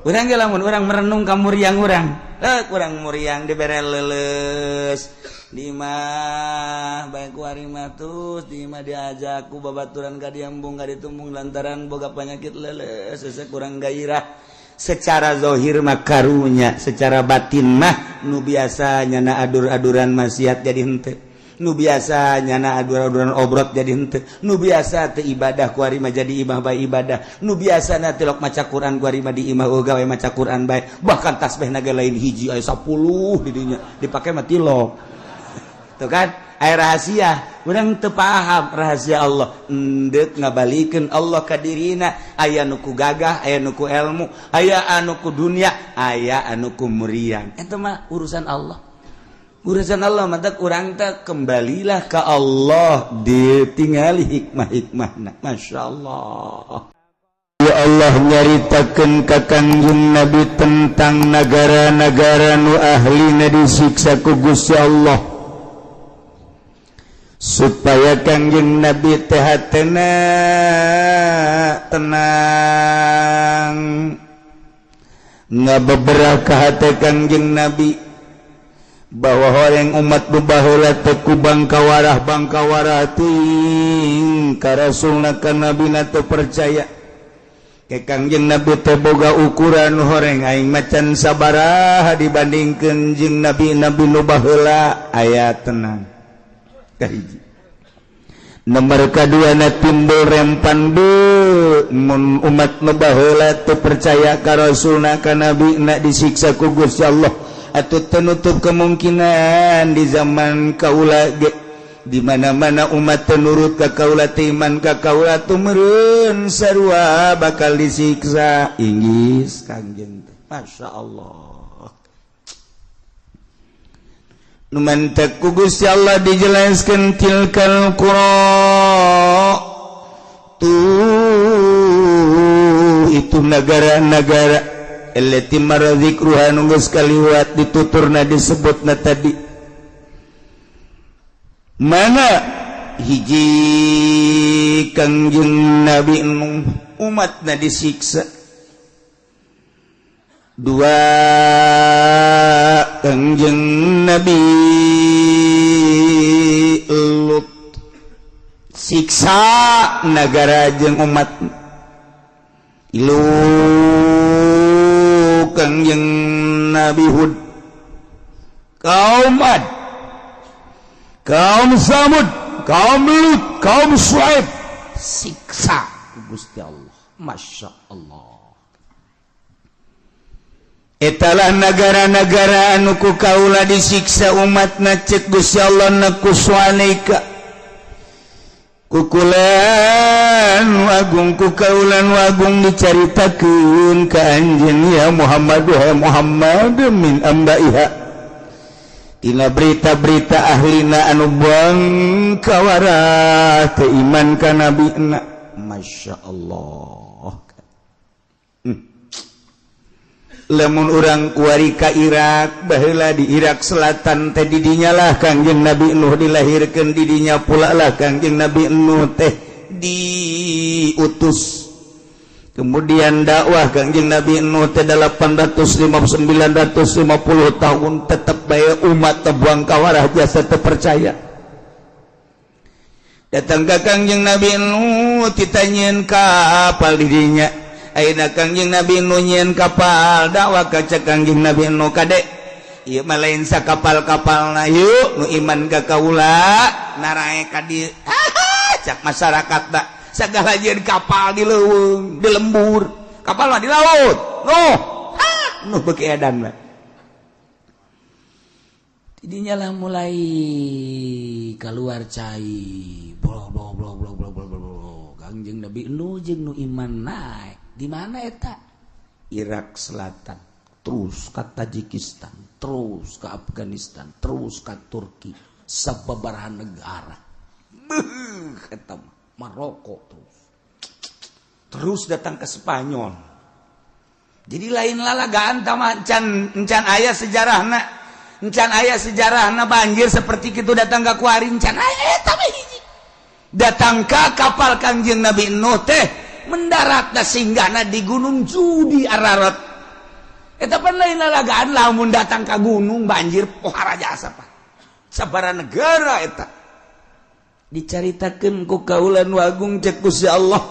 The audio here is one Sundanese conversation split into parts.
Urang ge lamun urang merenung ka muriang urang, eh, kurang muriang dibere leuleus di imah bae ku ari mah, terus di imah diajak ku babaturan ka diembung ka ditumbung lantaran boga penyakit leuleus. Hese, kurang gairah. Secara zahir mah karunya, secara batin mah nu biasa nyana adur-aduran maksiat jadi henteu, nu biasa nyana adur-aduran obrot jadi henteu, nu biasa teu ibadah ku ari mah jadi imah bae ibadah, nu biasa na tilok maca Quran ku ari mah di imah oh gawe maca Quran bae. Bahkan tasbih naga lain hiji, aya 10 di dinya dipake mah tilok. Tuh kan aya rahasia, urang teu paham rahasia Allah. Endek ngabalikeun Allah ka dirina, aya nu ku gagah, aya nu ku ilmu, aya anu ku dunia, aya anu ku muriang. Eta mah urusan Allah, urusan Allah. Mantap, urang teh kembalilah ke Allah, ditingali hikmah-hikmahna. Masya Allah. Ya Allah nyaritakeun ka Kangjeng Nabi tentang negara-negara nu ahlina disiksa ku Gusti Allah, supaya Kangjeng Nabi teh hatena tenang, ngabeberapa hate Kangjeng Nabi bahwa horeng umat nu baheula teh ku bangkawarah bangkawarah ting ka Rasulna, ka Nabi teu percaya. Ke Kangjeng Nabi teh boga ukuran, horeng aing macan sabaraha dibandingkeun jeung nabi-nabi nu baheula. Aya tenang kahiji. Nomor kadua na timbul rempan be mun umat nu baheula teu percaya ka Rasulna, ka Nabi na, disiksa ku Gusti Allah, atau tenutup kemungkinan di zaman kaula ge di mana-mana umat tenurut ka kaula, iman ka kaula, tumurun sarua bakal disiksa. Inggis Kangjeng teh, Masya Allah. Nu mantak ku Gusti Allah dijelaskan tilkal qura, tuh itu negara-negara allati marra dzikruha, nu geus kaliwat dituturna, disebutna tadi. Mana hiji? Kangjeng Nabi Nuh, umatna disiksa. Dua, Kangjeng Nabi Lut, siksa negara jeung umat. Ilu, Kangjeng Nabi Hud, kaum Ad, kaum Samud, kaum Lut, kaum Suaib, siksa Gusti Allah. Masya Allah. Etalah negara-negara anu ku kaula disiksa umatna. Cek Gusti Allah, naqussu alaika, kukulan agung, ku kaulan agung dicaritakeun ka anjeun ya Muhammad, wahai Muhammad, min ambaiha, tina berita-berita ahlina anu buang kawarah teu iman ka nabina. Masya Allah. Lamun urang kuari ka Irak baheula, di Irak Selatan teh didinya lah Kangjeng Nabi Nuh dilahirkeun, didinya pula lah Kangjeng Nabi Nuh teh diutus. Kemudian dakwah Kangjeng Nabi Nuh teh 850 950 tahun, tetep bae umat tebuang kawarah jasa terpercaya. Datang ke Kangjeng Nabi Nuh, ditanyain kapal didinya. Ayeuna Kangjeng Nabi Nuh nyieun kapal dakwah. Kaca Kangjeng Nabi Nuh, "Kade, ieu mah lain sakapal-kapalna, yuk nu iman ka kaula narae ka dieu." Cak masyarakat da segala jieun kapal di leuweung, di lembur, kapal mah di laut. Nuh, Nuh beuki edan mah. Tidinya lah mulai keluar cai, blok blok blok blok blok blok blok. Kangjeng Nabi Nuh jeung nu iman naik di mana eta? Irak Selatan, terus ke Tajikistan, terus ke Afghanistan, terus ke Turki, sababaraha negara. Beuh, eta Maroko, terus terus datang ke Spanyol. Jadi lain lalagaan mah, encan encan aya sejarahna, encan aya sejarahna banjir seperti itu datang ke kuari, encan aya. Eta mah hiji datang ke kapal Kangjeng Nabi Nuh teh mendarat singgahna di Gunung Judi, Ararat. Eta pan lain lalagaan, lamun datang ka gunung banjir pohara jasa, Pak. Sabara negara eta dicaritakeun ku kaula nu agung. Cek Gusti Allah,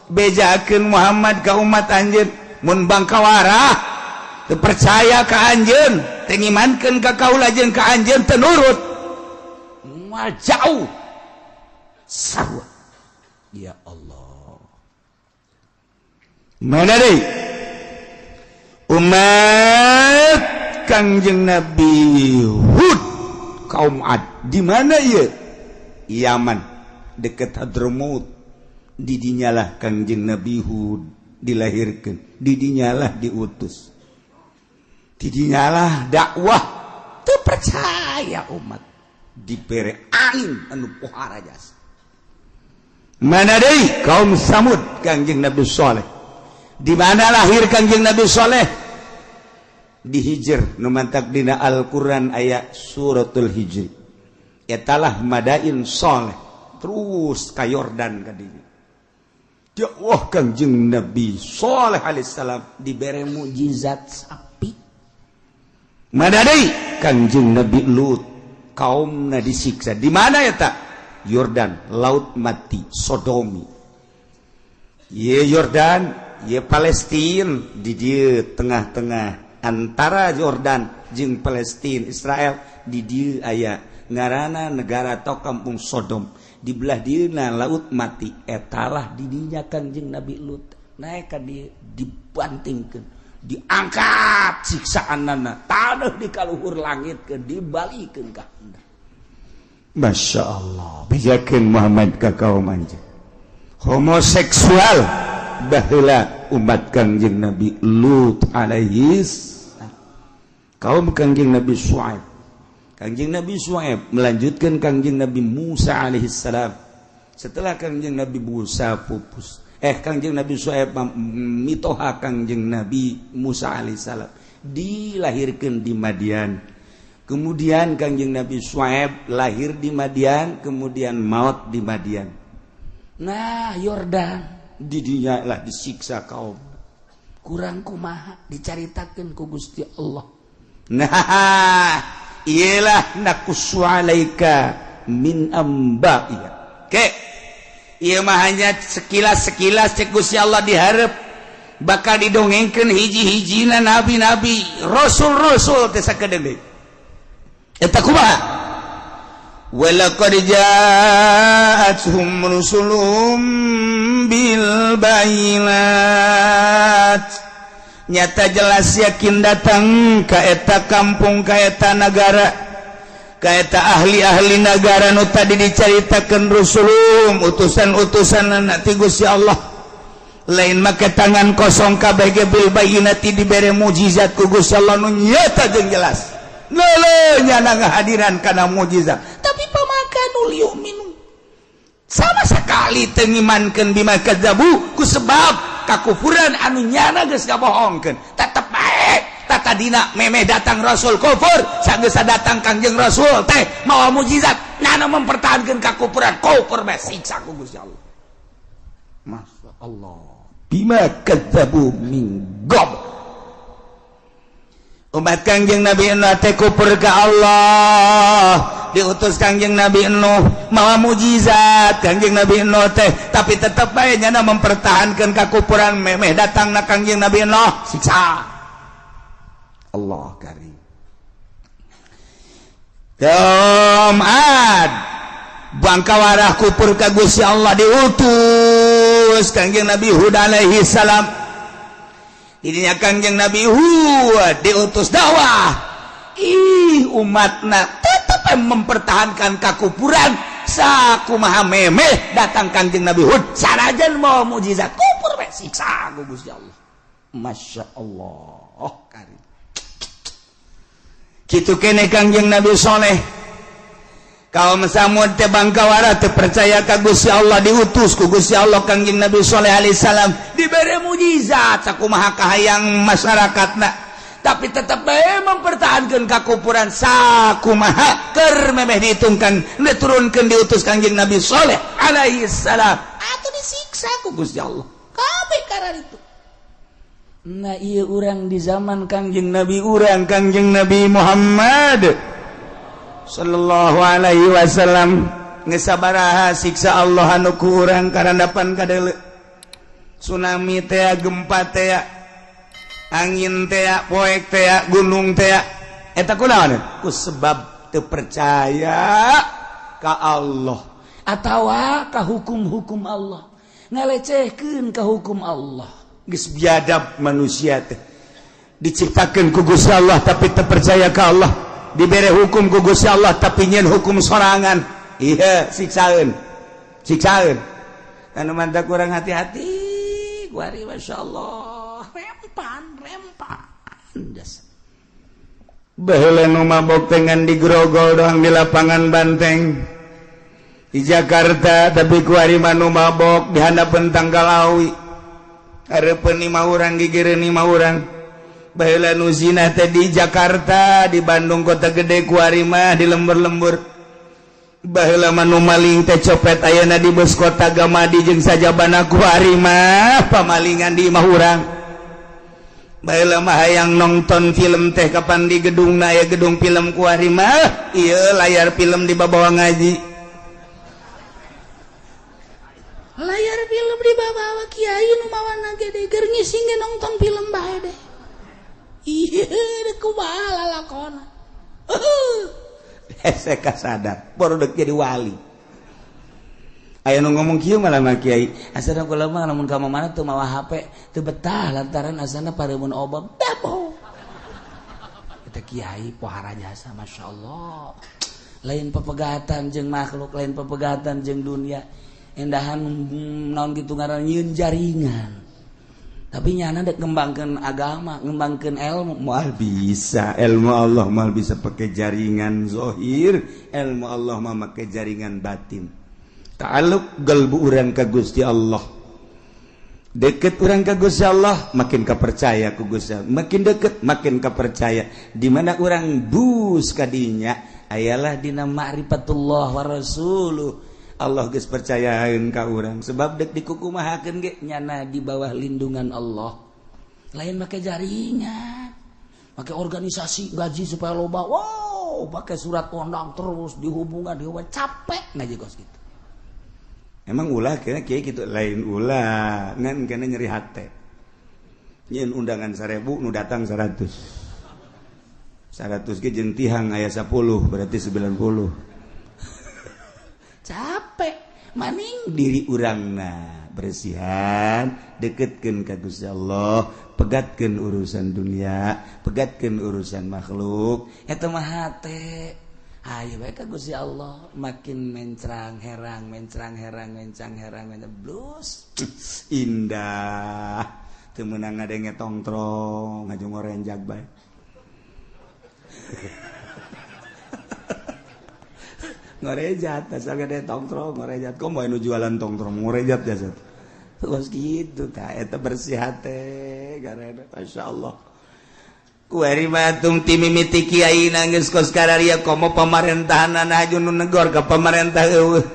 bejakeun Muhammad ka umat anjeun, mun bangkawarah teu percaya ka anjeun, teu ngimankeun ka kaula jeung ka anjeun, teu nurut, moal jauh sarua. Ya Allah, mana deui umat Kangjeng Nabi Hud, kaum Ad, di mana ieu? Yaman, deket Hadramaut. Didinyalah Kangjeng Nabi Hud dilahirkan, didinyalah diutus, didinyalah dakwah. Teu percaya umat, dibere angin anu pohara jasa. Mana deui? Kaum Samud, Kangjeng Nabi Soleh. Di mana lahir Kangjeng Nabi Soleh? Di Hijr, nu mantak dina Al-Qur'an aya suratul Hijr. Etalah Madain Soleh. Terus ka Yordan ka dinya. Dakwah Kangjeng Nabi Soleh alaihissalam, dibere mukjizat sapi. Mana deui? Kangjeng Nabi Lut, kaumna disiksa. Di mana eta? Yordan, Laut Mati, Sodomi. Ye Yordan, ye Palestina. Di dieu tengah-tengah antara Yordan jeung Palestina, Israel, di dieu aya ngarana negara atau kampung Sodom. Di belah dieuna Laut Mati. Etalah didinya Kangjeng Nabi Lut naik ka dieu, dibantingkeun, diangkat siksaanana taneuh di kaluhur langit ke dibalikeun ka. Masya Allah, bejakeun Muhammad ka kaum anjeun, homoseksual baheula umat Kangjeng Nabi Lut alaihi, kaum Kangjeng Nabi Syuaib. Kangjeng Nabi Syuaib melanjutkan Kangjeng Nabi Musa alaihi salam. Setelah Kangjeng Nabi Musa pupus, Kangjeng Nabi Syuaib mitoha Kangjeng Nabi Musa alaihi salam, dilahirkan di Madian. Kemudian Kangjeng Nabi Syuaib lahir di Madian, kemudian maut di Madian. Nah, Yordan, didinya lah disiksa kaum. Kurang kumaha dicaritakeun ku Gusti Allah. Nah, iyalah naqussu alaika min amba'iha. Ke ieu mah hanya sekilas-sekilas. Cek Gusti Allah, diharap bakal didongengkeun hiji-hijina nabi-nabi, rasul-rasul teh sakedeung deui. Eta kumaha? Walaqad ja'atuhum rusuluhum bil bayinat. Nyata jelas yakin datang ka eta kampung, ka eta nagara, ka eta ahli-ahli nagara nu tadi dicaritakeun, rusulum, utusan-utusan ti Gusti Allah. Lain make tangan kosong kabeh ge, bil bayinati, dibere mukjizat ku Gusti Allah nu nyata jeung jelas. Lolo nyana ngahadiran kana mukjizat, tapi fama kanu liyu'minu, sama sekali teu ngimankeun, bima kadzabu, ku sebab kakufuran anu nyana geus ngabohongkeun. Tetep bae tatadina memeh datang rasul kufur, sanggeus datang Kangjeng Rasul teh mawa mukjizat, nyana mempertahankan kakufuran, kufur bae, siksa ku Gusti Allah. Masya Allah, bima kadzabu min qabl. Umat Kangjeng Nabi Nuh teh kufur ka Allah. Diutus Kangjeng Nabi Nuh mawa mukjizat Kangjeng Nabi Nuh teh, tapi tetep bae nyana mempertahankan kakufuran. Memeh datang na Kangjeng Nabi Nuh, siksa. Allah karim. Kaum Ad, bangkawarah kufur ka Gusti Allah. Diutus Kangjeng Nabi Hud alaihi salam. Ininya Kangjeng Nabi Hud diutus dakwah, ih, umatna tetap mempertahankan kakufuran. Sakumaha memeh datang Kangjeng Nabi Hud sanajan mau mukjizat, kufur bae, siksa ku Gusti Allah. Masya Allah karim. Kitu kene Kangjeng Nabi Soleh, kaum Samud teh bangkawara teu percaya ka Gusti Allah. Diutus ku Gusti Allah Kangjeng Nabi Soleh alaihissalam, dibere mukjizat sakumaha kahayang masyarakatna, tapi tetap bae mempertahankan kakufuran. Sakumaha keur memeh dihitungkan, diturunkeun, diutus Kangjeng Nabi Soleh alaihi salam, atuh disiksa ku Gusti Allah kabeh karena itu. Nah, iya, urang di zaman Kangjeng Nabi urang, Kangjeng Nabi Muhammad Sallallahu Alaihi Wasallam, ngesabaraha siksa Allah anu ku urang karandapan kadele, tsunami tea, gempa tea, angin tea, poek tea, gunung tea. Eta kunaon? Ku sebab teu percaya ka Allah atawa ka hukum-hukum Allah, ngalecehkeun ka hukum Allah. Geus biadab manusia teh. Diciptakeun ku Gusti Allah tapi teu percaya ka Allah, dibere hukum ku Gusti Allah tapi nyen hukum sorangan. Iya, siksaeun, siksaeun. Anu mantap, kurang hati-hati. Kuari Masya Allah rempan rempan jasa. Baheula nu mabok dengan digrogol doang di lapangan Banteng di Jakarta, tapi kuari mah nu mabok di handapeun tangkal awi, hareupeun lima urang, gigireun lima urang. Baheula nu zina teh di Jakarta, di Bandung kota gede, kuari mah di lembur-lembur. Baheula mah nu maling teh copet ayeuna di bus kota Gamadi jeung sajabana, kuari mah pamalingan di imah urang. Baheula mah hayang nonton film teh kapan di gedung na aya gedung film, kuari mah ieu layar film di bawah ngaji. Layar film di bawah, kiai nu mawana gede keur ngising ge nonton film bae deh. Iya, kumaha lalakona? Hese kasadar baru dek jadi wali. Aya nu ngomong kieu malah mah, "Kiai, asana kula mah lamun ka mana teu mawa HP teu betah lantaran asana pareumeun obab." Dabo eta kiai pohara jasa, Masya Allah. Lain pepegatan jeung makhluk, lain pepegatan jeung dunia, endahan naon gitu ngaran, nyieun jaringan, tapi nyana dek ngembangkeun agama, ngembangkeun ilmu. Moal bisa ilmu Allah, moal bisa pakai jaringan zohir. Ilmu Allah mah make jaringan batin, ta'alluq galbu urang ka Gusti Allah. Deket urang ka Gusti Allah, makin kapercaya ku Gusti Allah, makin deket makin kapercaya. Di mana urang bus kadinya ayalah dina ma'rifatullah wa rasuluh. Allah geus percayaeun ka urang sebab dek dikukumahakeun ge nyana di bawah lindungan Allah. Lain make jaringan, make organisasi, gaji supaya loba, wow, pakai surat undang terus dihubungan, dihubungan, capek ngaji kos gitu. Emang ulah kira kiai gitu? Lain ulah, ngan kena nyeri hate. Nyeun undangan 1000, nu datang 100. 100 ge jeung tihang aya 10, berarti 90. Capek maning. Diri urangna bersihan, deketkeun ka Gusti Allah, pegatkeun urusan dunia, pegatkeun urusan makhluk. Eta mah hate. Ayo bae ka Gusti Allah, makin mencrang herang, mencrang herang, mencang herang, mencang blus. Indah. Teu meunang ngadenge tongtrong ngaju ngorenjag bae. Ngorejat asal gede tongtrong ngorejat, kok mau nu jualan tongtrong ngorejat jasad terus gitu. Tah, eta bersih hate karena Masya Allah. Kuari matum ti mimiti kiai nangis kos kararia, komo pemerintahan aju nu negor ka pemerintah eueuh.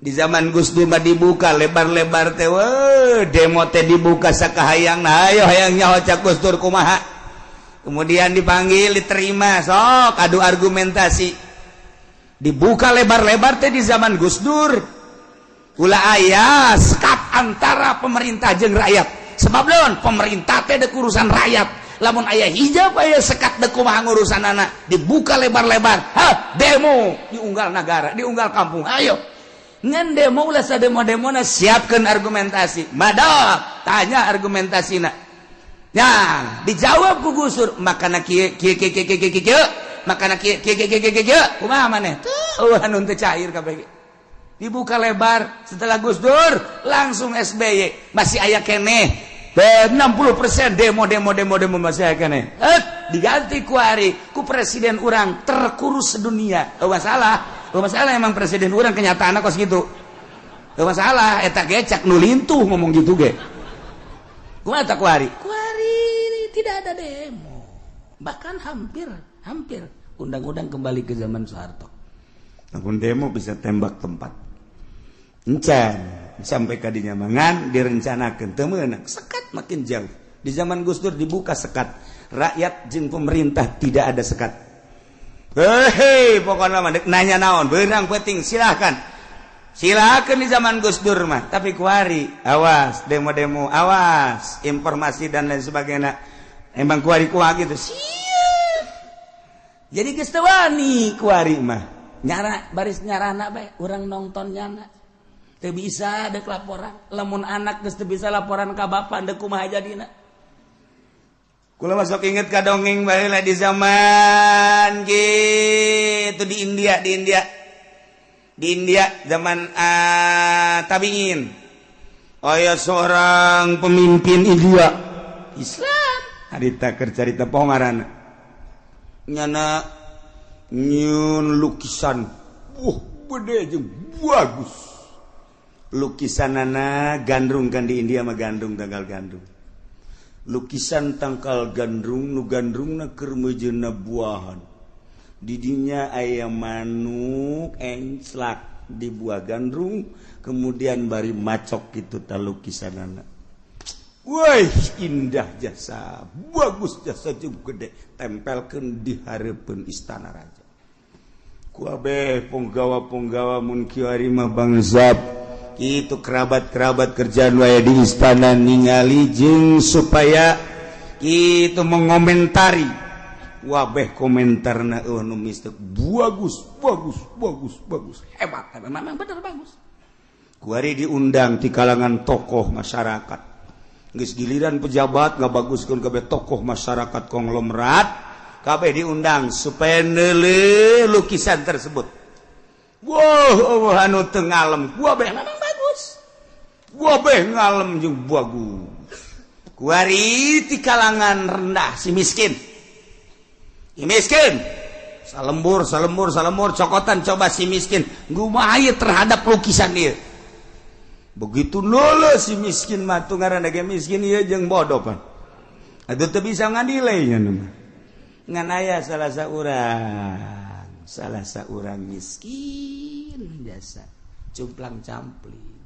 Di zaman Gus Dur mah dibuka lebar-lebar teh, weh, demo teh dibuka sakahayang. Nah, ayo hayang nyaho cak Gus Dur kumaha. Kemudian dipanggil, diterima, sok adu argumentasi. Dibuka lebar-lebar teh di zaman Gus Dur, ulah aya sekat antara pemerintah jeung rakyat. Sebab lawan pemerintah teh dek urusan rakyat, lamun aya hijab, aya sekat, dek kumaha ngurusan anak. Dibuka lebar-lebar, ha, demo diunggal negara, diunggal kampung, ayo. Ngan demo ulah sademo-demona, siapkan argumentasi. Madap tanya argumentasina ya, dijawab ku Gus Dur, makana kieu kieu kieu kieu kieu kieu, makana kieu kieu kieu kieu kieu, kumaha maneh tuh? Anu teu cair kabeh. Dibuka lebar. Setelah Gus Dur langsung SBY, masih aya keneh 60% demo, demo, demo, demo, masih aya keneh. Eh, diganti ku ari ku presiden urang terkurus sedunia. Oh, masalah, oh, masalah. Emang presiden urang kenyataan kos gitu. Oh, masalah. Eta ge cak nu lintuh ngomong gitu ge. Kumaha tak kuari? Kuari tidak ada demo, bahkan hampir hampir undang-undang kembali ke zaman Soeharto. Namun demo bisa tembak tempat. Encan sampai kadinya mangan direncanakan teu meunang sekat. Makin jauh. Di zaman Gus Dur dibuka sekat. Rakyat jeung pemerintah tidak ada sekat. Hei, pokoknya mah nanya naon, beurang penting silahkan. Silakan di zaman Gus Dur mah, tapi kuari awas demo-demo, awas informasi dan lain sebagainya. Emang kuari kuah gitu. Siap. Jadi geus teu wani kuari mah. Nyara baris nyarana bae urang nonton nyana. Teu bisa dek laporan. Lamun anak geus teu bisa laporan ka bapak deuk kumaha jadina. Kula masuk inget ka dongeng baheula di zaman gitu di India, di India. Di India zaman tabiin. Aya seorang pemimpin India Islam. Harita keur carita poho ngaranna. Nyana nyieun lukisan. Gede jeung bagus. Lukisanana gandrung kan di India mah gandrung tangkal gandrung. Lukisan tangkal gandrung nu gandrungna keur meujeuhna buahan. Didinya aya manuk enclak di buah gandrung, kemudian bari macok gitu ta lukisanana. Woi, indah jasa, bagus jasa jeung gede, tempelkeun di hareupeun istana raja. Ku abeh punggawa-punggawa mun kiwari mah bangsap. Itu kerabat-kerabat kerjaan wae di istana ningali jeung supaya itu mengomentari. Wabeh komentarna eueuh nu mistek bagus, bagus, bagus, bagus, hebat, hebat, Memang bener bagus. Kuari diundang di kalangan tokoh masyarakat. Geus giliran pejabat ngabaguskeun kabeh tokoh masyarakat konglomerat kabeh diundang supaya neuleuh lukisan tersebut. Wow, anu teu ngalem, wabeh Memang bagus. Wabeh ngalem jeung bagus. Kuari di kalangan rendah si miskin. Si miskin. Salembur, salembur, salembur cokotan coba si miskin kumaha terhadap lukisan dia. Begitu neuleuh si miskin mah tuh ngaranna ge miskin ieu jeung bodoh pan. Atuh teu bisa ngadilai nya mah. Ngan aya salah saurang miskin biasa cumplang campling.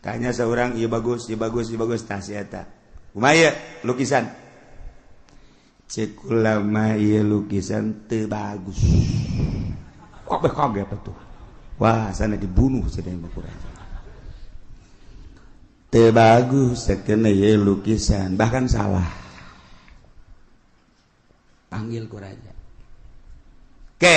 Tanya seorang, iya bagus, iya bagus, iya bagus, tah si eta. Kumaha ieu lukisan? Cek ulama ieu lukisan teu bagus. Kabeh kaget atuh. Wah, sana dibunuh cenah mah ku raja. Teu bagus sakeuna ieu lukisan, bahkan salah. Panggil ku raja. Ke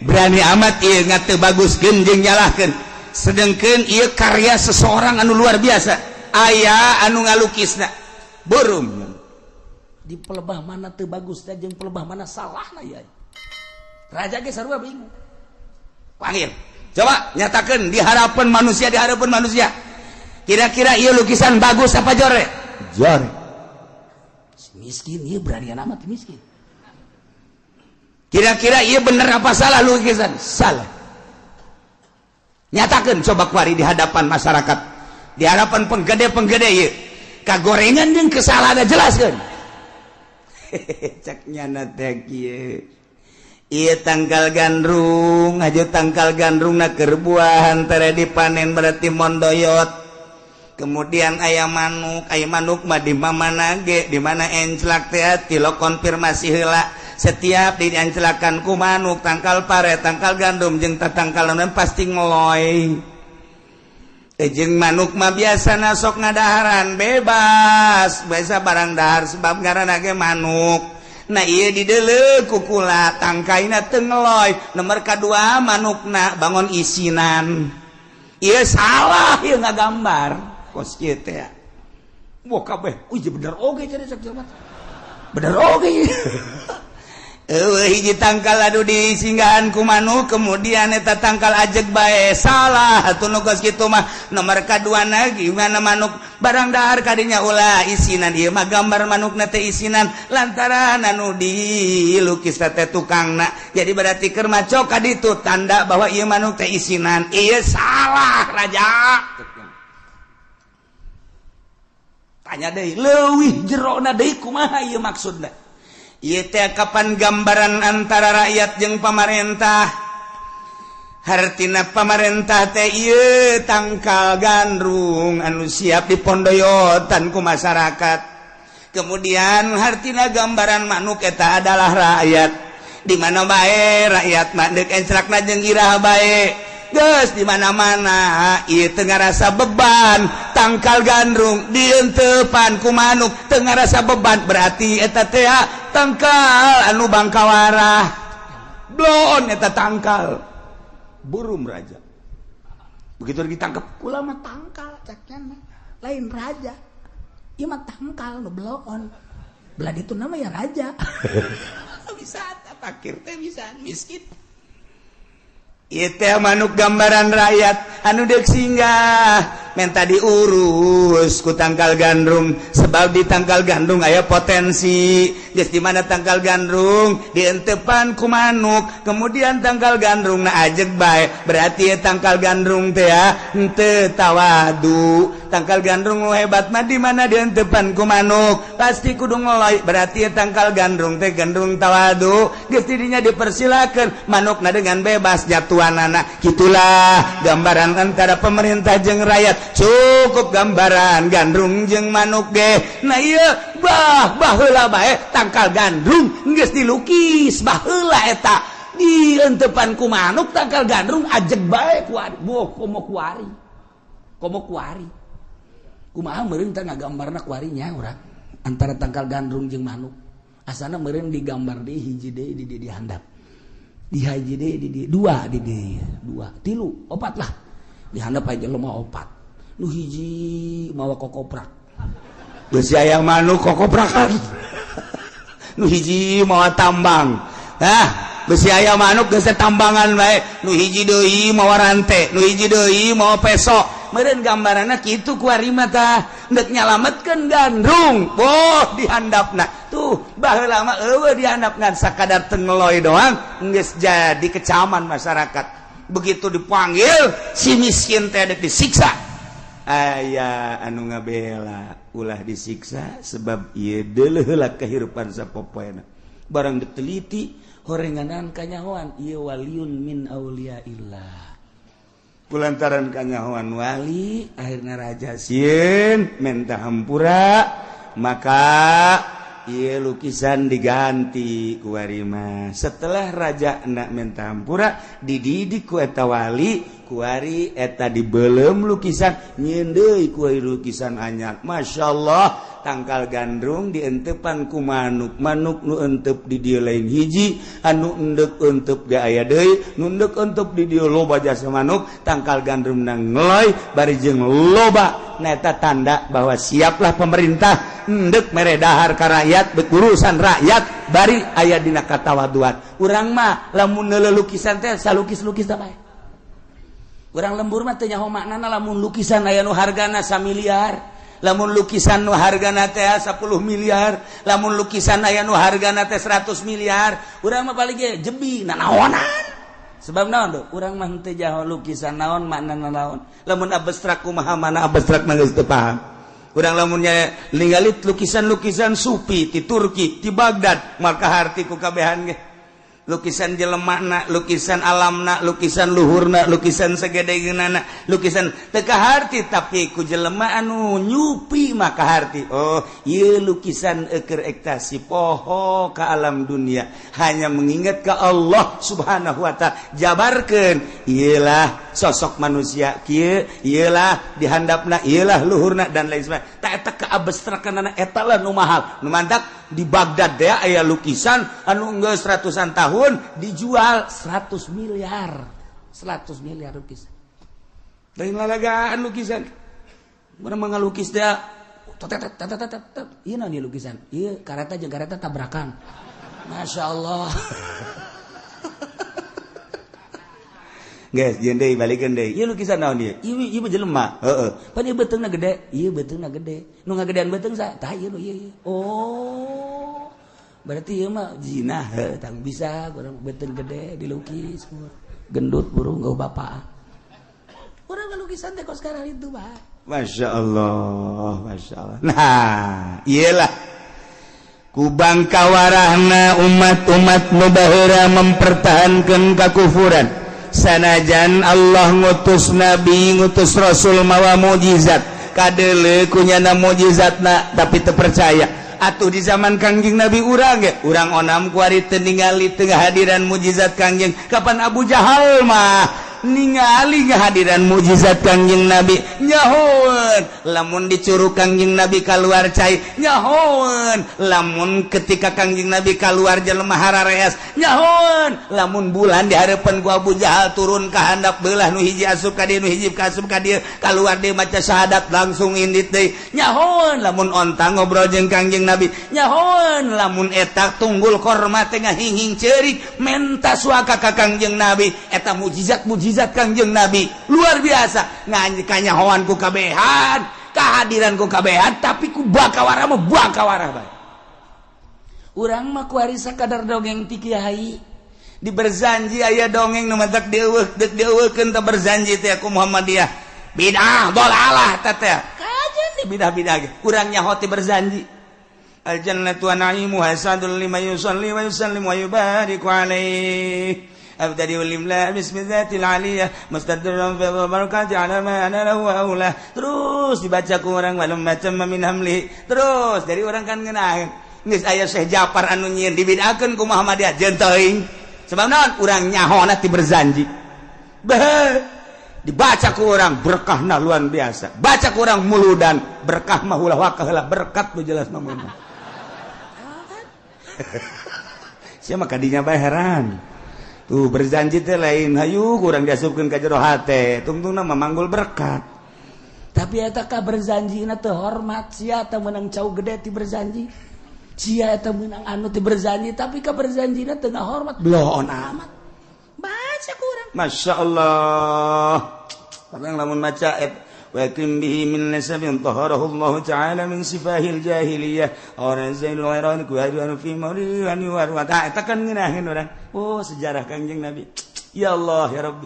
berani amat ieu ngateu baguskeun jeung nyalahkeun. Sedengkeun ieu karya seseorang anu luar biasa. Aya anu ngalukisna. Burum. Di pelebah mana teu bagus teh jeung pelebah mana salahna ya. Raja ge sarua bingung. Panggil. Coba nyatakan di hadapan manusia, di hadapan manusia. Kira-kira ieu lukisan bagus apa jore? Jore. Si miskin ieu beranian amat miskin. Kira-kira ieu bener apa salah lukisan? Salah. Nyatakan coba kuari di hadapan masyarakat. Di hadapan penggede-penggede ieu. Kagorengan jeung kesalahan jelaskeun. Cek nyana teh kieu. Ieu tangkal gandrung, aja tangkal gandrung na keur buahan tere dipanen berarti mondoyot. Kemudian aya manuk mah di mana ge, di mana enclak teh tilo konfirmasi heula. Setiap dianclakan ku manuk tangkal pare, tangkal gandum jeung tatangkal naon pasti ngeloy. Jeung manuk mah biasa sok ngadaharan bebas, biasa barang dahar sebab ngaranna ge manuk. Nah ieu dideuleu ku kula tangkaina teu ngeloy. Nomor kadua manukna bangun isinan. Ieu salah ieu ngagambar. Kos kieu teh. Wah kabeh, uy bener oge jadi cek jelema. Bener oge. Eueuh hiji tangkal anu disinggahan ku manuk kemudian eta tangkal ajeg bae salah atuh nu kos kitu mah. Nomor kaduana gimana manuk barang dahar kadinya ulah isinan ieu mah gambar manukna teh isinan lantaran anu dilukis teh tukangna. Jadi berarti keur maco ka ditu tanda bahwa ieu manuk teh isinan. Ieu salah raja. Tanya deui leuwih jerona deui kumaha ieu maksudna. Ieu teh kapan gambaran antara rakyat jeung pamarentah. Hartina pamarentah teh ieu tangkal gandrung anu siap dipondoyotan ku masyarakat. Kemudian hartina gambaran manuk eta adalah rakyat. Di mana bae rakyat mah deuk encrakna jeung iraha bae. Geus di mana-mana ieu teu ngarasa beban tangkal gandrung dientepan ku manuk teu ngarasa beban, berarti eta teh tangkal anu bangkawarah. Bloon eta tangkal. Burung raja begitu ditangkap kula mah tangkal ceknya lain raja, ieu mah tangkal nu bloon, belah itu nama ya raja. Bisa fakir teh bisa miskin. Ieu teh manuk gambaran rakyat anu deuk singgah menta diurus ku tangkal gandrung, sebab di tangkal gandrung aya potensi. Geus di mana tangkal gandrung dientepan ku manuk, kemudian tangkal gandrung na ajeg bae, berarti tangkal gandrung teh henteu tawadu. Tangkal gandrung nu hebat mah di mana dientepan ku manuk pasti kudu ngeloy, berarti tangkal gandrung teh gandrung tawadu. Geus didinya dipersilakeun manukna dengan bebas jatuhanana. Gitulah gambaran antara pemerintah jeung rakyat. Cukup gambaran gandrung jeung manuk ge. Nah ieu bah baheula bae tangkal gandrung geus dilukis baheula eta dientepan ku manuk tangkal gandrung ajeg bae ku boh komo kuari komo kuari kumaha meureun teh ngagambarna kuarinya urang antara tangkal gandrung jeung manuk. Asana meureun digambar di hiji deui di di handap di hiji deui di dua di dua tilu opat lah di handap aja lemah opat. Nu hiji mawa kokoprak besi aya manuk kokoprakan. Nu hiji mawa tambang, ah besi aya manuk geus tambangan bae. Nu hiji deui mawa rante, nu hiji deui mawa peso. Meureun gambaranna kitu ku ari mah tah deuk nyalametkeun gandrung boh di handapna tuh. Baheula mah eueuh di handap ngan sakadar tengeloy doang geus jadi kecaman masyarakat. Begitu dipanggil si miskin teh deuk disiksa, aya anu ngabela ulah disiksa sebab ieu deuleuh heula kehidupan sapopoena. Barang diteliti horenganan kanyahoan ieu waliun min auliaillah. Kulantaran kanyahoan wali akhirna raja sieun menta hampura, maka ieu lukisan diganti ku warima. Setelah raja nak menta hampura dididik ku eta wali, kuari eta dibelem lukisan nyieun deui ku lukisan anyar. Masya Allah, tangkal gandrung dientepan ku manuk, manuk nu entep di dieu lain hiji, anu endek entep ge aya deui, nu endek entep di dieu loba jasa manuk. Tangkal gandrung na ngeloy bari jeung loba. Nah eta tanda bahwa siaplah pemerintah endek mere dahar ka rakyat, urusan rakyat bari aya dina katawaduan. Urang mah lamun neuleuh lukisan teh salukis-lukis teh bae. Urang lembur mah teu nyaho maknana lamun lukisan aya nu hargana 1 miliar, lamun lukisan nu hargana teh 10 miliar, lamun lukisan aya nu hargana teh 100 miliar, urang mah paling ge jebi nanaonan. Sebab naon tuh? Urang mah henteu jaho lukisan naon maknana naon. Lamun abstrak kumaha mana abstrak mah geus teu paham. Urang lamunnya ningali lukisan-lukisan sufi di Turki, di Baghdad, maka harti ku kabehan ge. Lukisan jelemana, lukisan alamna, lukisan luhurna, lukisan segedegeunana, lukisan teu kaharti, tapi ku jelema anu nyupi maka harti. Oh, ieu lukisan eukeur ekstasi poho ka alam dunia, hanya mengingat ke Allah Subhanahu wa taala. Jabarkeun, ieulah sosok manusia kieu, ieulah dihandapna, ieulah luhurna dan lain sebagainya. Tak eta keabstrakanana eta lah nu mahal. Nu mantak di Baghdad deh aya lukisan anu geus ratusan tahun dijual 100 miliar, 100 miliar lukisan. Lain lalagaan lukisan. Urang mah ngalukis teh tet tet tet tet tet. Ieu naon ieu lukisan? Ieu kareta jeung kareta tabrakan. Masya Allah. Guys, jeung deui balikeun deui. Ieu lukisan naon ieu? Ieu ieu mah jelema. Heeh. Pan ieu beuteungna gede, ieu beuteungna gede. Nu ngagedean beuteung sa? Tah ieu nu ieu ieu. Oh. Berarti ieu mah Jinah, heuh tang bisa urang beuteung gede dilukis. Gendut burung gau bapak. Urang lukisan teh kos sekarang itu, Pak. Masya Allah, Masya Allah. Nah, iyalah. Kubang kawarahna umat-umat nu baheula mempertahankan kakufuran. Sanajan Allah ngutus nabi, ngutus rasul mawa mukjizat, kadeuleu ku nyana mukjizatna, tapi teu percaya. Atuh di zaman Kangjeng Nabi urang ge, urang onam kuari teu ningali, teu ngahadiran mukjizat Kangjeng. Kapan Abu Jahal mah ningali kehadiran mukjizat Kangjeng Nabi, nyahoeun lamun dicurug Kangjeng Nabi keluar cai, nyahoeun lamun ketika Kangjeng Nabi keluar jelema harareas, nyahoeun lamun bulan di harapan ku Abu Jahal turun ka handap, belah nu hiji asup ka dieu, nu hiji ka asup ka dieu, keluar deui maca syahadat langsung indit deui, nyahoeun lamun onta ngobrol jeung Kangjeng Nabi, nyahoeun lamun eta tunggul korma teh ngahinghing ceurik menta suaka ka Kangjeng Nabi. Eta mukjizat mukjizat Kangjeng Nabi luar biasa, ngan kanyahoan ku kabehan, kehadiran ku kabehan, tapi ku bakawara mah bakawara bae. Urang mah kuari sakadar dongeng ti kiai. Di Berzanji aya dongeng nu matak dieuweuh, deuk dieuweuhkeun teh Berzanji teh ku Muhammadiyah, bidah dolalah teh teh kajen di bidah-bidah ge urang nyaho ti Berzanji. Al jannatu wa na'imuha sadul liman yusalli wa yusallim wa yubariku alaihi. أبتدئ الإملاء باسم الذات العلية مستدرا في البركات على ما أنا له أولى. Terus dibaca ku orang walamma tamma min hamli, terus dari orang kan ngeunah geus aya Syekh Japar anu nyieun, dibid'ahkeun ku Muhammadiyah, jeung teuing sebab naon? Urang nyahona ti Berzanji. Beh, dibaca ku orang berkahna luar biasa, baca ku orang muludan berkah mah ulah wakah lah, berkat nu jelas mah mun sia mah kadinya bae heran. Tuh Berzanji teh lain hayu kurang diasupkeun ka jero hate, tungtungna mah manggul berkat. Tapi eta ka Berzanji na teu hormat. Sia eta meunang cau gede ti Berzanji, sia eta meunang anu ti Berzanji, tapi ka Berzanji na teu ngahormat, bloon amat baca kurang. Masya Allah. Orang lamun maca et wa kim bihi min nasabin taharahu Allah ta'ala min sifahil jahiliyah orang zainul ghairan ku hadu fi mawlihan wa ta eta kan ngeunaheun urang. Oh, sejarah Kangjeng Nabi, ya Allah ya Rabbi.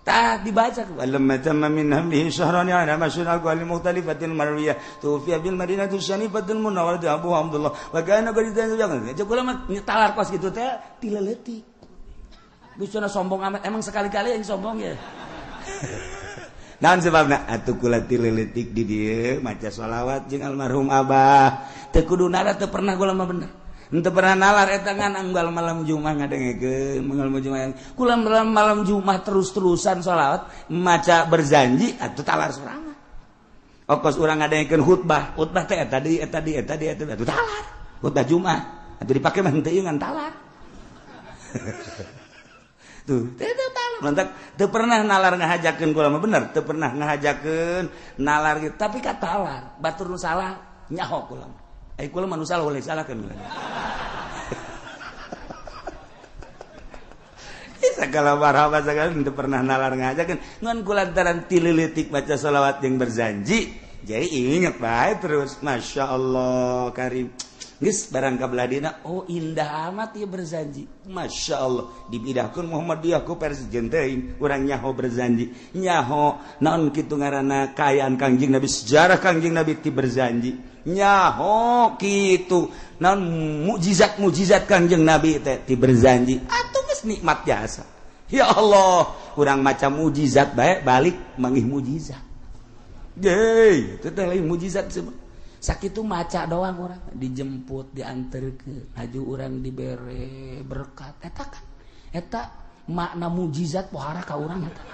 Tah dibaca walamma tamma min hamlihi syahran ala masyhur aqwali mukhtalifatil marwiyah tufiya bil madinati syarifatil munawwarah Abu Abdullah wa kana qad jangan kula mah talar kos gitu teh tileleutik. Bisa sombong amat emang, sekali-kali yang sombong ya. Naon sebabna atuh kula tileleutik di dieu maca sholawat jeung almarhum abah teu kudu nara, teu pernah kula mah, bener. Henteu pernah nalar eta, ngan anggal malam Jumat ngadengekeun, malam Jumat kula malam, malam Jumat terus-terusan sholawat maca Berzanji atuh talar sorangan. Okos urang ngadengekeun khutbah, khutbah teh eta deui, eta deui, eta deui, eta atuh talar. Khutbah Jumat atuh dipake mah henteu ngan talar. Tuh teu talar. Mantak teu pernah nalar ngahajakeun kula mah, bener, teu pernah ngahajakeun nalar gitu, Tapi ka talar batur nu salah nyaho kula mah. Ai kula mah nu salah boleh salahkeun kula. Segala marhaba segala teu pernah nalar ngajakeun, ngan kulantaran tilileutik baca sholawat yang Berzanji jadi inget bae terus. Masya Allah karim. Geus barang ka belah. Oh, indah amat ya Berzanji. Masya Allah, dibidahkeun Muhammadiyah ku presiden teuing, urang nyaho Berzanji, nyaho naon kitu ngaranna kaayaan Kangjeng Nabi, sejarah Kangjeng Nabi ti Berzanji, nyaho kitu naon mukjizat mukjizat Kangjeng Nabi teh ti Berzanji. Atuh geus nikmat jasa, ya Allah, urang macam mukjizat bae balik manggih mukjizat. Yeay, itu teh lain mukjizat semua. Sakitu maca doang orang dijemput, diantar ke haju, orang dibere berkat. Eta kan eta makna mujizat pohara ka urang eta.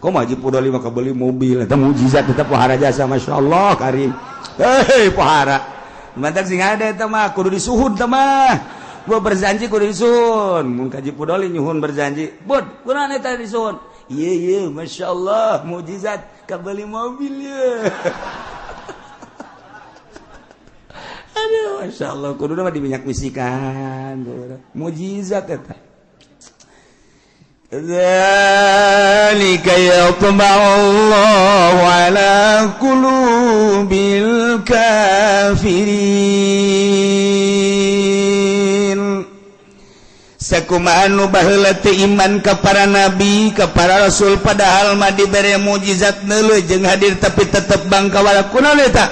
Kok maju pudoli maka beli mobil, eta mujizat tetap pohara jasa. Masya Allah karim. Hei, pohara mantap sing ada eta mah kudu disuhun. Teh mah gua Berzanji kudu disuhun. Mun kaji pudoli nyuhun Berzanji bud kunaon eta disuhun? Iya iya, masya Allah, mujizat kabeli mobil ya. Aduh, masya Allah, kudu mah di minyak misikan mujizat eta. ذلك يطبع الله على قلوب الكافرين. Sakumaha nu baheula teu iman ka para nabi, ka para rasul, padahal mah dibere mujizat neuleuh jeung hadir, tapi tetep bangkawala. Kunaon eta?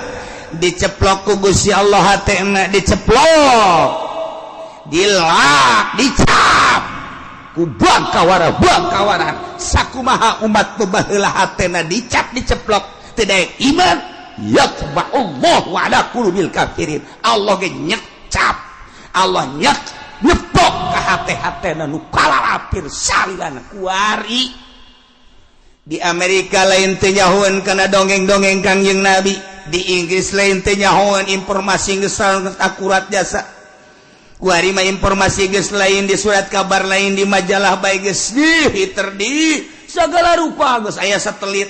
Diceplok ku Gusti Allah hatena, diceplok, dilak, dicap. Ku bangkawara bangkawara sakumaha umat nu baheula hatena dicap diceplok teu daek iman, yatba'ullahu ala qulubil kafirin. Allah ge nyecap, Allah nyepok ka hate-hatena nu kalalapir salilana kuari. Di Amerika lain teu nyahoeun kana dongeng-dongeng Kangjeng Nabi, di Inggris lain teu nyahoeun, informasi geus akurat jasa. Kuari mah informasi geus lain di surat kabar, lain di majalah bae, geus di ter di segala rupa geus aya satelit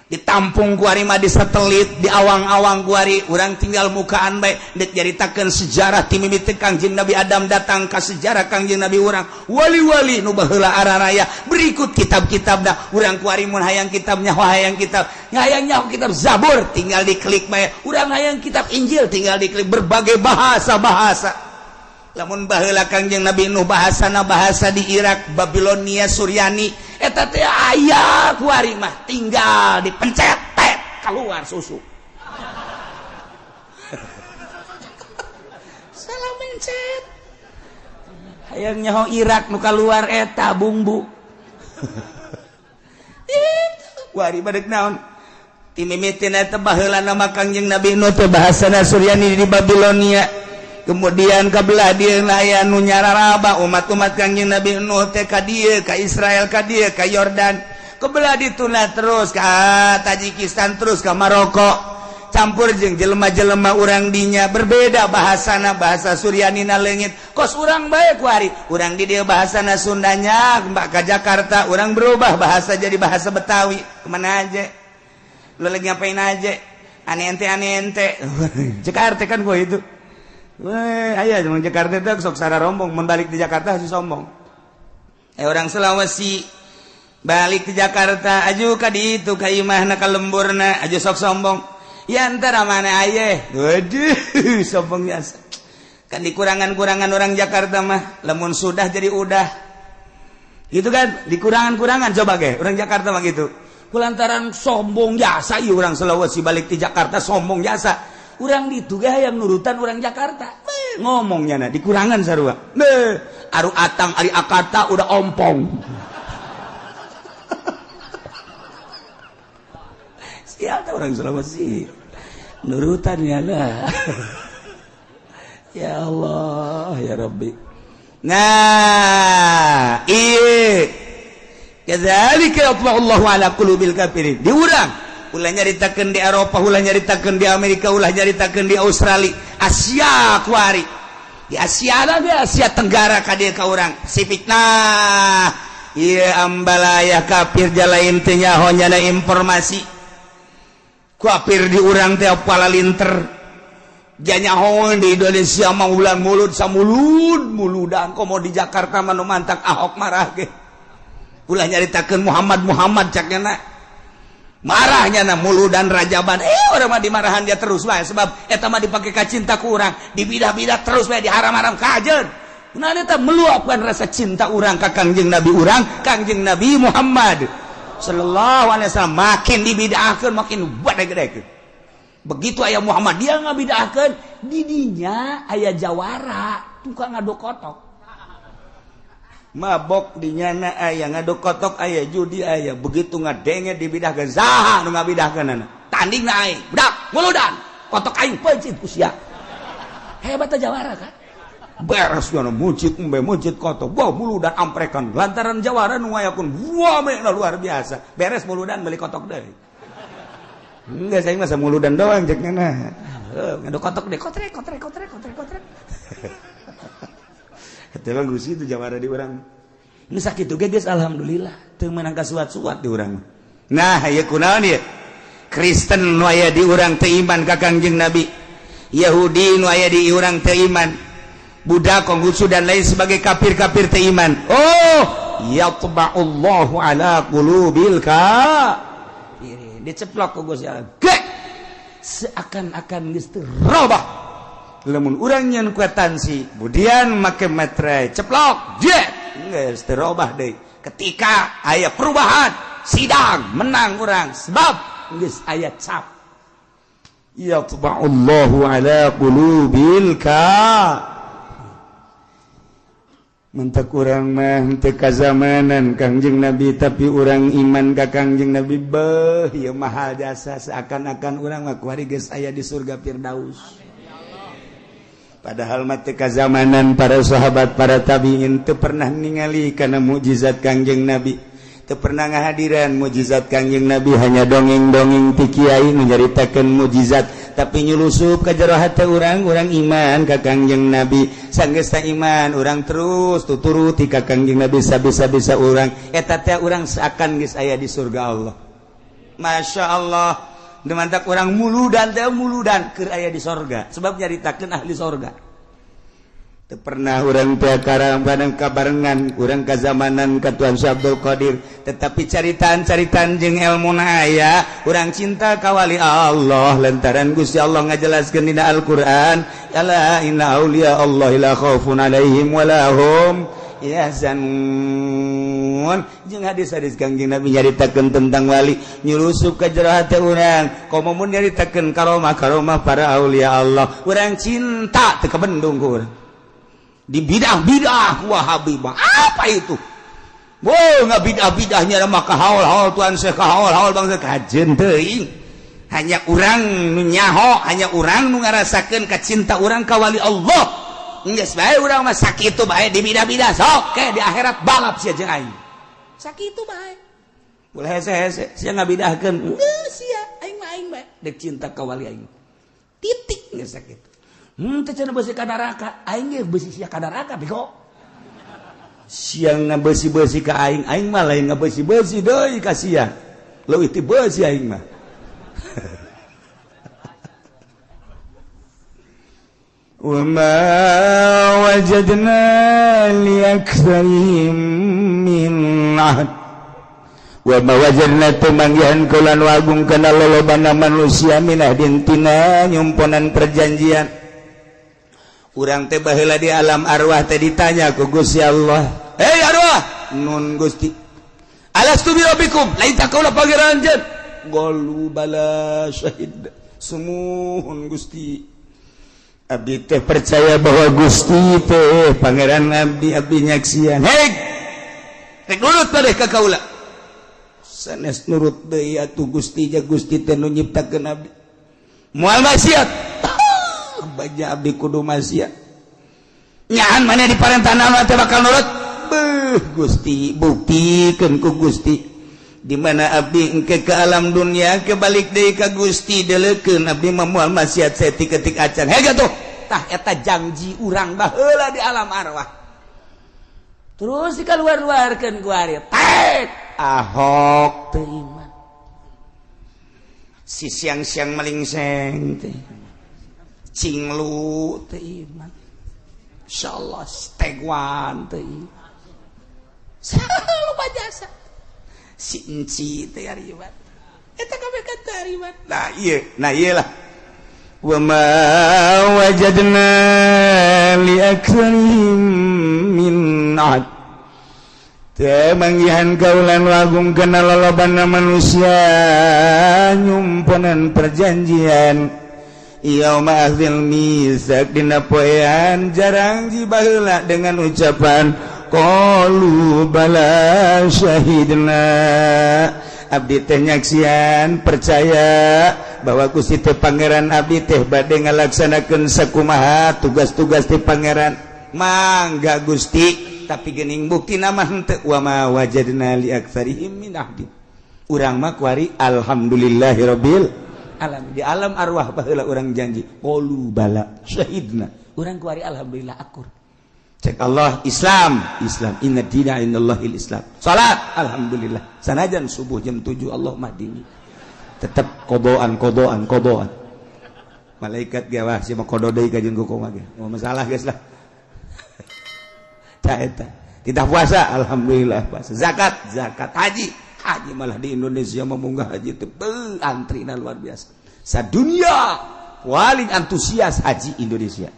ditampung. Kuari mah di satelit, di awang-awang kuari urang tinggal mukaan bae dek nyaritakeun sejarah ti mimiti Kangjeng Nabi Adam datang ka sejarah Kangjeng Nabi urang, wali-wali nu baheula araraya, berikut kitab-kitabna. Urang kuari mun hayang kitabnya, hayang kitab, hayang nyaho kitab Zabur, tinggal diklik bae. Urang hayang kitab Injil, tinggal diklik, berbagai bahasa-bahasa. Lamun baheula Kangjeng Nabi Nuh bahasana bahasa di Irak, Babilonia, Suryani, eta teh aya kuari mah tinggal dipencet tet keluar susu. Salah mencet, hayang nyaho Irak nu keluar eta bumbu itu kuari badek naon. Ti mimitina eta baheula nama Kangjeng Nabi Nuh teh bahasana Suryani di Babilonia, kemudian kebelah dia aya nu nyararaba umat-umat Kangjeng Nabi Nuh teh ka dieu, ka Israel, ka dieu, ka Yordan, kebelah dituna terus ka Tajikistan, terus ka Maroko, campur jeung jelema-jelema urang dinya, berbeda bahasana, bahasa Suryanina leungit kos urang bae kuari. Urang di dieu bahasana Sundanya, mbak ka Jakarta urang berubah bahasa jadi bahasa Betawi. Kemana aja lu, lagi ngapain aja, aneh ente, aneh ente Jakarta kan gua itu. Weh, aya cuma Jakarta itu sok sara rombong, mun balik di Jakarta harus sombong. Orang Sulawesi balik ke Jakarta aju ka ditu ka imahna ka lemburna aju sok sombong. Ya antara mana aye? Waduh, sombong biasa. Kan dikurangan-kurangan orang Jakarta mah, lamun sudah jadi udah. Gitu kan, dikurangan-kurangan coba ge orang Jakarta mah gitu. Kulantaran sombong jasa ieu orang Sulawesi balik di Jakarta sombong jasa. Urang ditu ge hayang nurutan orang Jakarta. Beuh, ngomongnya na dikurangan sarua. Beuh, aru atang ari akata udah ompong. Siapa orang Sulawesi nurutan ya lah. Ya Allah ya Rabbi. Nah, iya. Kadzalika yatba'ullahu ala qulubil kafirin. Diurang ulah nyaritakeun di Eropa, ulah nyaritakeun di Amerika, ulah nyaritakeun di Australia, Asia kuari. Di Asia di Asia Tenggara ka dieu ka urang Pasifik. Nah, ieu ambalaya kafir jalain teu nyaho nyana informasi. Kafir di urang teh palalinter. Janyaho di Indonesia mah ulah mulut samulud muludan, komo di Jakarta mah nu mantak Ahok marah ge. Ulah nyaritakeun Muhammad Muhammad cak nya marahnya na muludan rajaban, orang mah dimarahan dia terus wae sebab eta mah dipake ka cinta ku urang, dibidah-bidah terus wae, diharam-haram kajeun. Nah, eta meluapkan rasa cinta urang ka Kangjeng Nabi urang, Kangjeng Nabi Muhammad sallallahu alaihi wasallam. Makin dibidahkeun makin gede-gede. Begitu aya Muhammad dia ngabidahkeun, di dinya aya jawara tukang ngaduk kotok, mabok di nyana aya, ngaduk kotok aya, judi aya. Begitu ngadenge dibidahkeun, saha nu ngabidahkeunana tanding na aing budak muludan kotok aing peuncit ku sia. Hebat jawara kan beres nyana muncit embe muncit kotok wah muludan amprekan lantaran jawara nu ngayakun wah mena luar biasa. Beres muludan beli kotok deui. Enggak, saya mah muludan doang cek nyana ngaduk kotok deh kotrek kotrek kotrek kotrek kotrek. Eta mah gusi itu jawara di urang. Nu sakitu ge geus alhamdulillah teu meunang kasuat-suat di urang. Nah, ieu kunaon ieu? Kristen nu aya di urang teu iman ka Kangjeng Nabi. Yahudi nu aya di urang teu iman. Buddha, Konghucu dan lain sebagai kafir-kafir teu iman. Oh, yatba'ullahu ala qulubil kafirin. Diceplok ku Gusti Allah. Gek! Seakan-akan geus teu robah. Lamun urang nyeun kuitansi kemudian make meterai ceplok jet geus teu robah deui. Ketika aya perubahan sidang menang urang sebab geus aya cap yatba'ullahu ala qulubil ka. Mentak urang mah teu kazamanan Kangjeng Nabi, tapi urang iman ka Kangjeng Nabi. Beuh, ieu mahal jasa, seakan-akan urang mah kuari geus aya di surga Firdaus. Padahal mah teu kazamanan para sahabat, para tabiin, teu pernah ningali kana mukjizat Kangjeng Nabi, teu pernah ngahadiran mukjizat Kangjeng Nabi, hanya dongeng-dongeng ti kiai nyaritakeun mukjizat, tapi nyulusup ka jero hate urang, urang iman ka Kangjeng Nabi. Sanggeus iman, urang terus tuturuti ka Kangjeng Nabi sabisa-bisa urang. Eta teh urang seakan geus aya di surga Allah. Masya Allah. Mantak urang muludan teh muludan keur aya di sorga, sebab nyaritakeun ahli sorga. Teu pernah urang teh karang kabarengan urang kazamanan ka Tuan Syekh Abdul Qadir, tetapi caritaan-caritaan jeung ilmuna aya. Urang cinta ka wali Allah lantaran Gusti Allah ngajelaskeun dina Al-Qur'an, ala inna auliya Allah la khaufun alaihim wa lahum yahzanun. Jeung hadis-hadis Kangjeng Nabi nyaritakeun tentang wali nyulusup ka jero hate urang. Komo mun nyaritakeun karomah-karomah para aulia Allah, urang cinta teu kabendung ku urang. Di bidah-bidah Wahabi apa itu? Wow, nggak bidah-bidahnya maka haul-haul Tuhan Syekh, haul-haul bangsa kajen teuing. Hanya urang nu nyaho, hanya urang nu ngarasakeun kacinta urang ka wali Allah. Geus bae urang mah sakitu bae di bidah-bidah sok ke di akhirat balap sia jeung aing. Sakitu bae. Ulah hese-hese sia ngabidahkeun. Geus sia aing mah aing bae dek cinta ka wali aing. Titik geus sakitu. Teh cenah beusi ka neraka, aing ge beusi sia ka neraka bego. Sia ngabeusi-beusi ka aing, aing mah lain ngabeusi-beusi deui ka sia. Leuwih ti beusi aing mah. Wa ma wajadna li aktsarihim min ahd. Wa ma wajadna tumanggihan kula nu agung kana lolobana manusia min ahdin tina nyumponan perjanjian. Urang teh baheula di alam arwah teh ditanya ku Gusti Allah, "Hei arwah, nun Gusti, alastu bi rabbikum, lain tak kaula pangeran anjeun?" Qalu bala syahid. Sumuhun Gusti. Abdi teh percaya bahwa Gusti teh pangeran abdi, abdi nyaksian. Hei, rek nurut padeh ka kaula. Sanes nurut deui atuh Gusti, ja Gusti teh nu nyiptakeun abdi. Moal maksiat. Baja abdi kudu maksiat. Nyaan mana di parentah naon teh bakal nurut? Beuh Gusti, buktikeun ku Gusti. Di mana abdi engke ke alam dunia kebalik deui ka Gusti deleukeun abdi mah moal maksiat saeutik-eutik acan. Hege tuh. Tah eta janji urang baheula di alam arwah. Terus dikaluar-luarkeun ku ari. Tek Ahok teu iman. Si siang-siang melingseng teh. Cinglu teu iman. Insyaallah stegwan teu iman. Lupa jasa. Si enci teh ari iman. Eta kabeh kan teu ari iman. Nah ieu, nah ieu lah. Wa ma wajadna li aktsarihim min ahd. Teu manggihan kaulan lagung kana lolobana manusia nyumponan perjanjian. Yauma akhil mizak dina poean jarang jibaheula dengan ucapan qalu bala syahidna. Abdi teh nyaksian percaya bahwa Gusti teh pangeran abdi teh bade ngalaksanakeun sakumaha tugas-tugas ti pangeran. Mangga Gusti, tapi geuning bukti mah henteu. Wa ma wajadna li aktsarihim min ahdi. Urang mah kuari alhamdulillahirabbil alam. Di alam arwah baheula urang janji qalu bala syahidna. Urang kuari alhamdulillah akur. Cek Allah Islam, Islam inna dina indallahil Islam. Salat alhamdulillah. Sanajan subuh jam 7 Allah mahdini. Tetep kodoan kodoan kodoan. Malaikat ge wah sia mah kodo deui ka jeung kumaha ge. Moal masalah geus lah. Tah eta. Tidak puasa alhamdulillah puasa. Zakat, zakat, haji. Haji malah di Indonesia memunggah haji itu antrina luar biasa. Sadunia paling antusias haji Indonesia.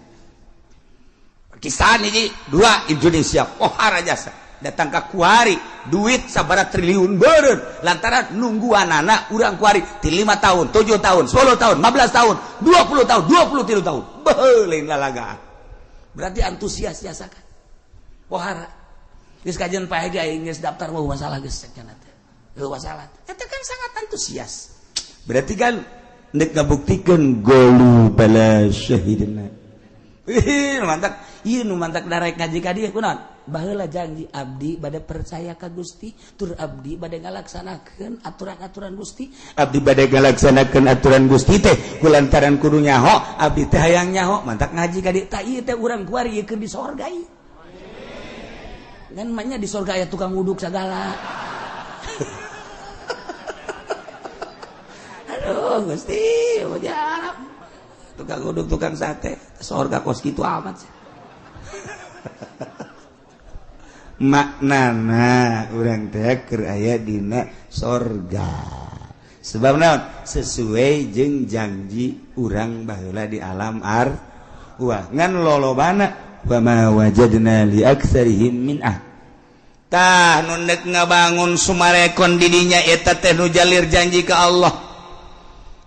Pakistan ini dua Indonesia pohara jasa datang ke kuari duit sabara triliun beureun lantaran nungguan anak urang kuari ti 5 tahun, 7 tahun, 10 tahun, 15 tahun, 20 tahun, 23 tahun. Beuh lain lalagaan. Berarti antusias jasa kan. Pohara. Geus kajian pae ge aing geus daftar mah masalah geus cenah teh. Heuh masalah. Eta kan sangat antusias. Berarti kan nek ngabuktikeun golu bala syahidna. Ih, mantak, ieu nu mantak darek ngaji ka dieu kunaon? Baheula janji abdi bade percaya ka Gusti, tur abdi bade ngalaksanakeun aturan-aturan Gusti. Abdi bade ngalaksanakeun aturan Gusti teh kulantaran kudu nyaho, abdi teh hayang nyaho, mantak ngaji ka dieu. Tah ieu teh urang kuari ieu keur di sorga ieu. Ngan mah nya di sorga aya tukang wuduk sagala. Aduh Gusti, udah tukang uduk, tukang sate, sorga kos gitu amat sih. Maknana urang teh keur aya dina sorga. Sebab naon? Sesuai jeung janji urang baheula di alam arwah. Ngan lolobana wa ma wajadna li aktsarihim min ah. Tah nu neuk ngabangun Sumarekon di dinya eta teh nu jalir janji ka Allah.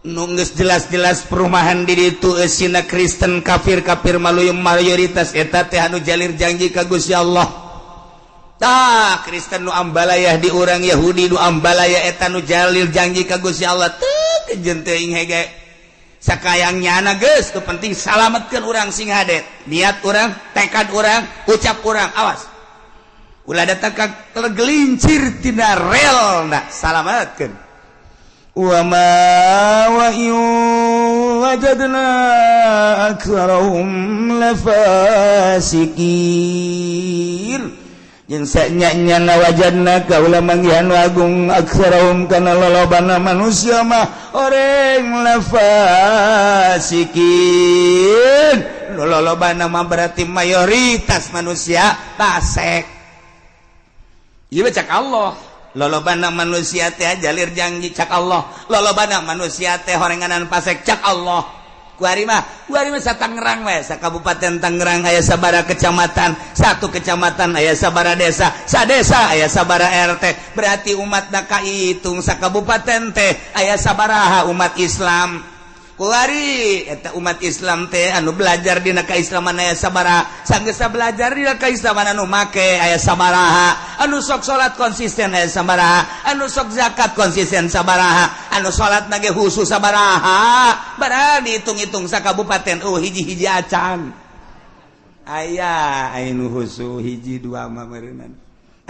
Nunggus jelas-jelas perumahan di ditu eusina Kristen kafir-kafir maluyum mayoritas eta teh anu jalir janji ka Gusti Allah. Tah Kristen nu ambalayah di urang Yahudi nu ambalaya eta nu jalir janji ka Gusti Allah teu kejeun teuing hege. Sakayang nyana geus nu penting salametkeun urang sing hade. Niat urang, tekad urang, ucap urang, awas. Ulah datang ka tergelincir tina relna, salametkeun. Wa ma wa wajadna aktsarahum lafasikin. Jeung sanya-nya wajadna kaula manggihan agung aktsarahum kana lolobana manusia mah oreng lafasikin. Lolobana mah berarti mayoritas manusia fasik. Ieu cak Allah. Lolobana manusia teh jalir janji cak Allah. Lolobana manusia teh horenganan pasek cak Allah. Kuari mah sa Tangerang we, sa Kabupaten Tangerang aya sabara kecamatan, satu kecamatan aya sabara desa, sa desa aya sabara RT. Berarti umatna kahitung sa kabupaten teh aya sabaraha umat Islam. Kuari eta umat Islam teh anu belajar dina kaislaman aya sabaraha, sanggeus belajar dina kaislaman anu make aya sabaraha, anu sok salat konsisten aya sabaraha, anu sok zakat konsisten sabaraha, anu salat nage khusus sabaraha. Barang dihitung-hitung sakabupaten oh hiji-hiji acan. Aya anu khusus hiji dua mah meureunana.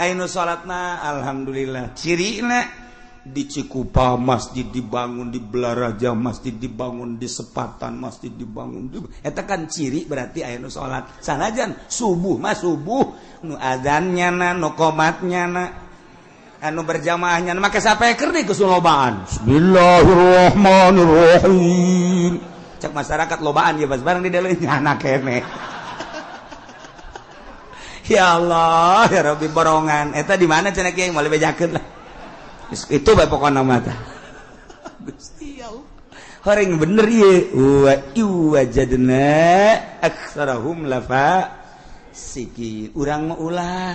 Anu salat mah alhamdulillah cirina di Cikupa masjid dibangun, di Belaraja masjid dibangun, di Sepatan masjid dibangun. Eta kan ciri berarti aya nu salat. Sanajan subuh mah subuh nu adzannya na, nu qomatnya na, anu berjamaahnya make sapeker di kesulobaan. Bismillahirrahmanirrahim. Cek masyarakat lobaan ya pas bareng di dalam nyana kene. Ya Allah, ya Rabbi borongan. Eta di mana cenah kiai moal bejakeun lah. Itu bae pokona mah tah. Gusti Allah. Horeng bener ieu. Wa wajadna aktsarahum lafa siki. Urang mah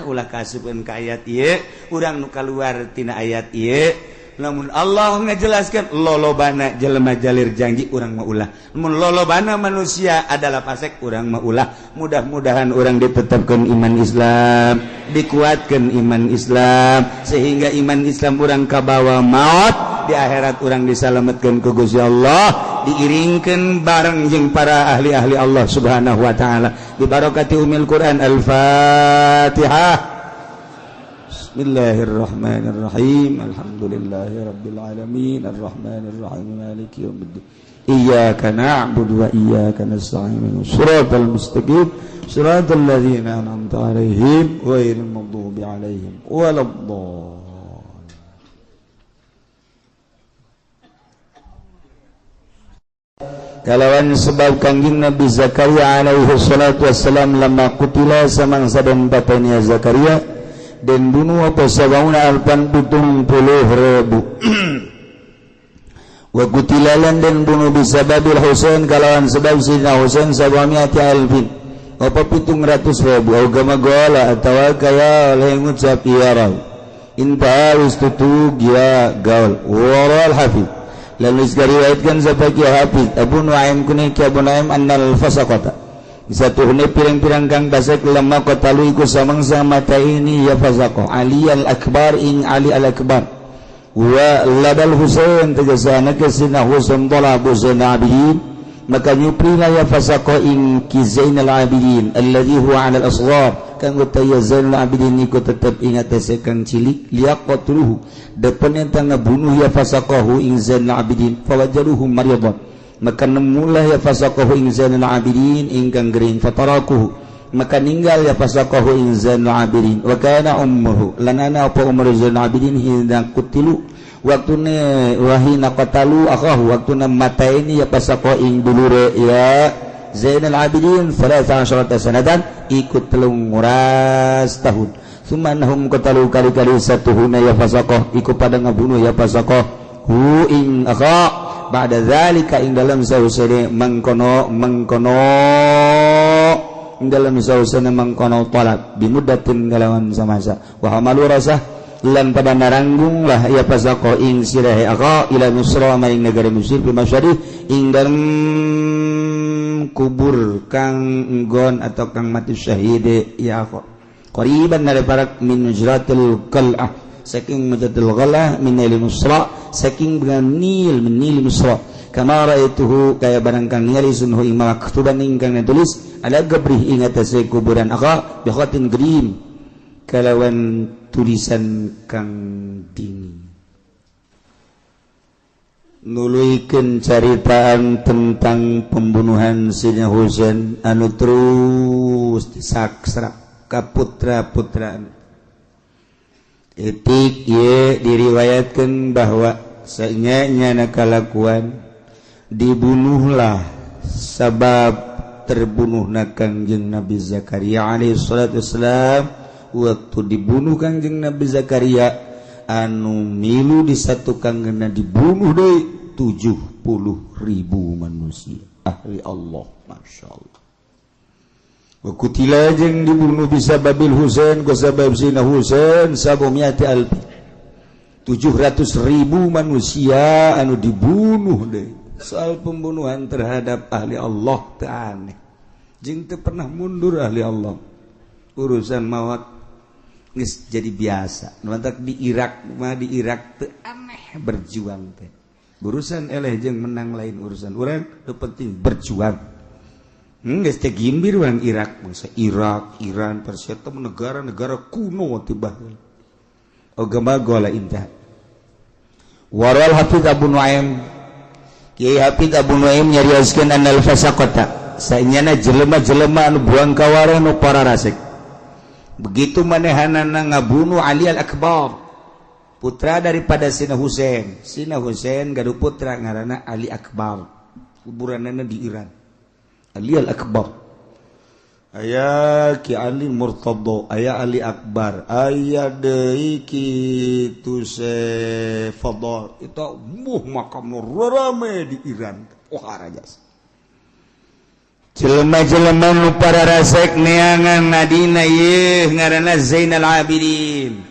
ulah kaasupeun ka ayat ieu, urang nu kaluar tina ayat ieu. Lamun Allah ngajelaskeun lolobana jelema jalir janji urang mah ulah. Lamun lolobana manusia adalah fasik urang mah ulah. Mudah-mudahan urang ditetapkeun iman Islam, dikuatkeun iman Islam sehingga iman Islam urang kabawa maut di akhirat urang disalametkeun ku Gusti Allah, diiringkeun bareng jeung para ahli-ahli Allah Subhanahu wa taala. Bi barakati umil Quran. Al-Fatihah. Bismillahirrahmanirrahim. Alhamdulillahirabbil alamin arrahmanirrahim maliki yaumiddin. Iyyaka na'budu wa iyyaka nasta'in. Shiratal mustaqim. Shiratal ladzina an'amta 'alaihim ghairil maghdubi 'alaihim waladdallin. Kalawan sebab Kangjeng Nabi Zakaria alaihi salatu wassalam lama kutila samangsa dan patenia Zakaria dan bunuh apa sabauna alpan 70,000 wa kutilalan dan bunuh bisababil Husain kalawan sebab Sayyidina Husain sabamiati alfin apa 700,000 au gama gola atawa kaya oleh ngucap ya raw inta wis tutug ya gaul waral hafiz lalu riwayatkan sampai ki hafiz Abu Nuaim kuni ki Abu Nuaim annal fasaqata Satuhune pirang-pirang kang fasik lamma qatalu iku samangsa mata ini ya fasaqah Ali al-Akbar ing Ali al-Akbar wa ladal Husain tegasana ke sina Husain talabu Zainal Abidin maka nyuprina ya fasaqah ing ki Zainal Abidin alladhi huwa 'ala al-asghar kang utaya Zainal Abidin iku tetep ing atase kang cilik liyaqtuluhu depen eta ngabunuh ya fasaqahu ing Zainal Abidin fawajaruhu maridan maka nemulah ya fasaqahu ing Zainal Abidin ingkang gering fatarakuhu maka ninggal ya fasaqahu ing Zainal Abidin wa kana ummuhu lanana apa umur Zainal Abidin hina kutilu waktune wahina qatalu akhahu waktuna mataini ya fasaqahu ing dulure ya Zainal Abidin 13 sanatan ikut 13 tahun summa annahum qatalu kali-kali satuhuna ya fasaqah iku pada ngabunuh ya fasaqah hu ing akha ba'da zalika ing dalam sausene mengkono mengkono ing dalam sausene mengkono talab bimuddatin kalawan samasa wa hamalu rasah lan pada naranggung lah ya fasaqah ing sirahe akha ila Misra maring negara Mesir bi masyari ing dalam kubur kang nggon atau kang mati syahid ya akha qariban dari parak min nujratil qal'ah saking majadil ghalah min nil Misra saking dengan nil min nil Misra kama raituhu kaya barang kang ningali sunhu ing maktuban ingkang ditulis ala gabrih ing atase kuburan akha bi khatin green kalawan tulisan kang dingin. Nuluikeun caritaan tentang pembunuhan Sayyidina Husain anu terus disaksak ka putra-putra etik ye diriwayatkan bahwa senyanya kalakuan dibunuhlah sabab terbunuhna Kangjeng Nabi Zakaria alaihi salatu wassalam. Waktu dibunuh Kangjeng Nabi Zakaria anu milu disatukan kena dibunuh deui 70.000 manusia ahli Allah. Masya Allah. Kutila jeung dibunuh bisa babil Husain ku sabab Sina Husain sabumiati alfi 700.000 manusia anu dibunuh deh. Soal pembunuhan terhadap ahli Allah teu aneh jeung teu pernah mundur ahli Allah. Urusan maut geus jadi biasa. Nu mantak di Irak mah di Irak teu aneh berjuang teh. Urusan eleh jeung menang lain urusan urang, nu penting berjuang. Geus teh gimbir urang Irak, bangsa Irak, Iran, Persia teh negara-negara kuno teh baheula. Oge magola intah. Waral Hafiz Abu Nuaim. Kiai Hafiz Abu Nuaim nyarioskeun annal fasaqata. Sanyana jelema-jelema anu buang kawareh nu para rasik. Begitu manehanana ngabunuh Ali al-Akbar, putra daripada Sina Husain. Sina Husain gaduh putra ngaranna Ali Akbar. Kuburanana di Iran. Ali al-Akbar aya Ki Ali Murtadha, aya Ali Akbar, aya deui kitu se Fadl. Itu muh makam rame di Iran. Wah rajas. Jelema-jelema nu para rasek neangan nadina ieu ngaranna Zainal Abidin.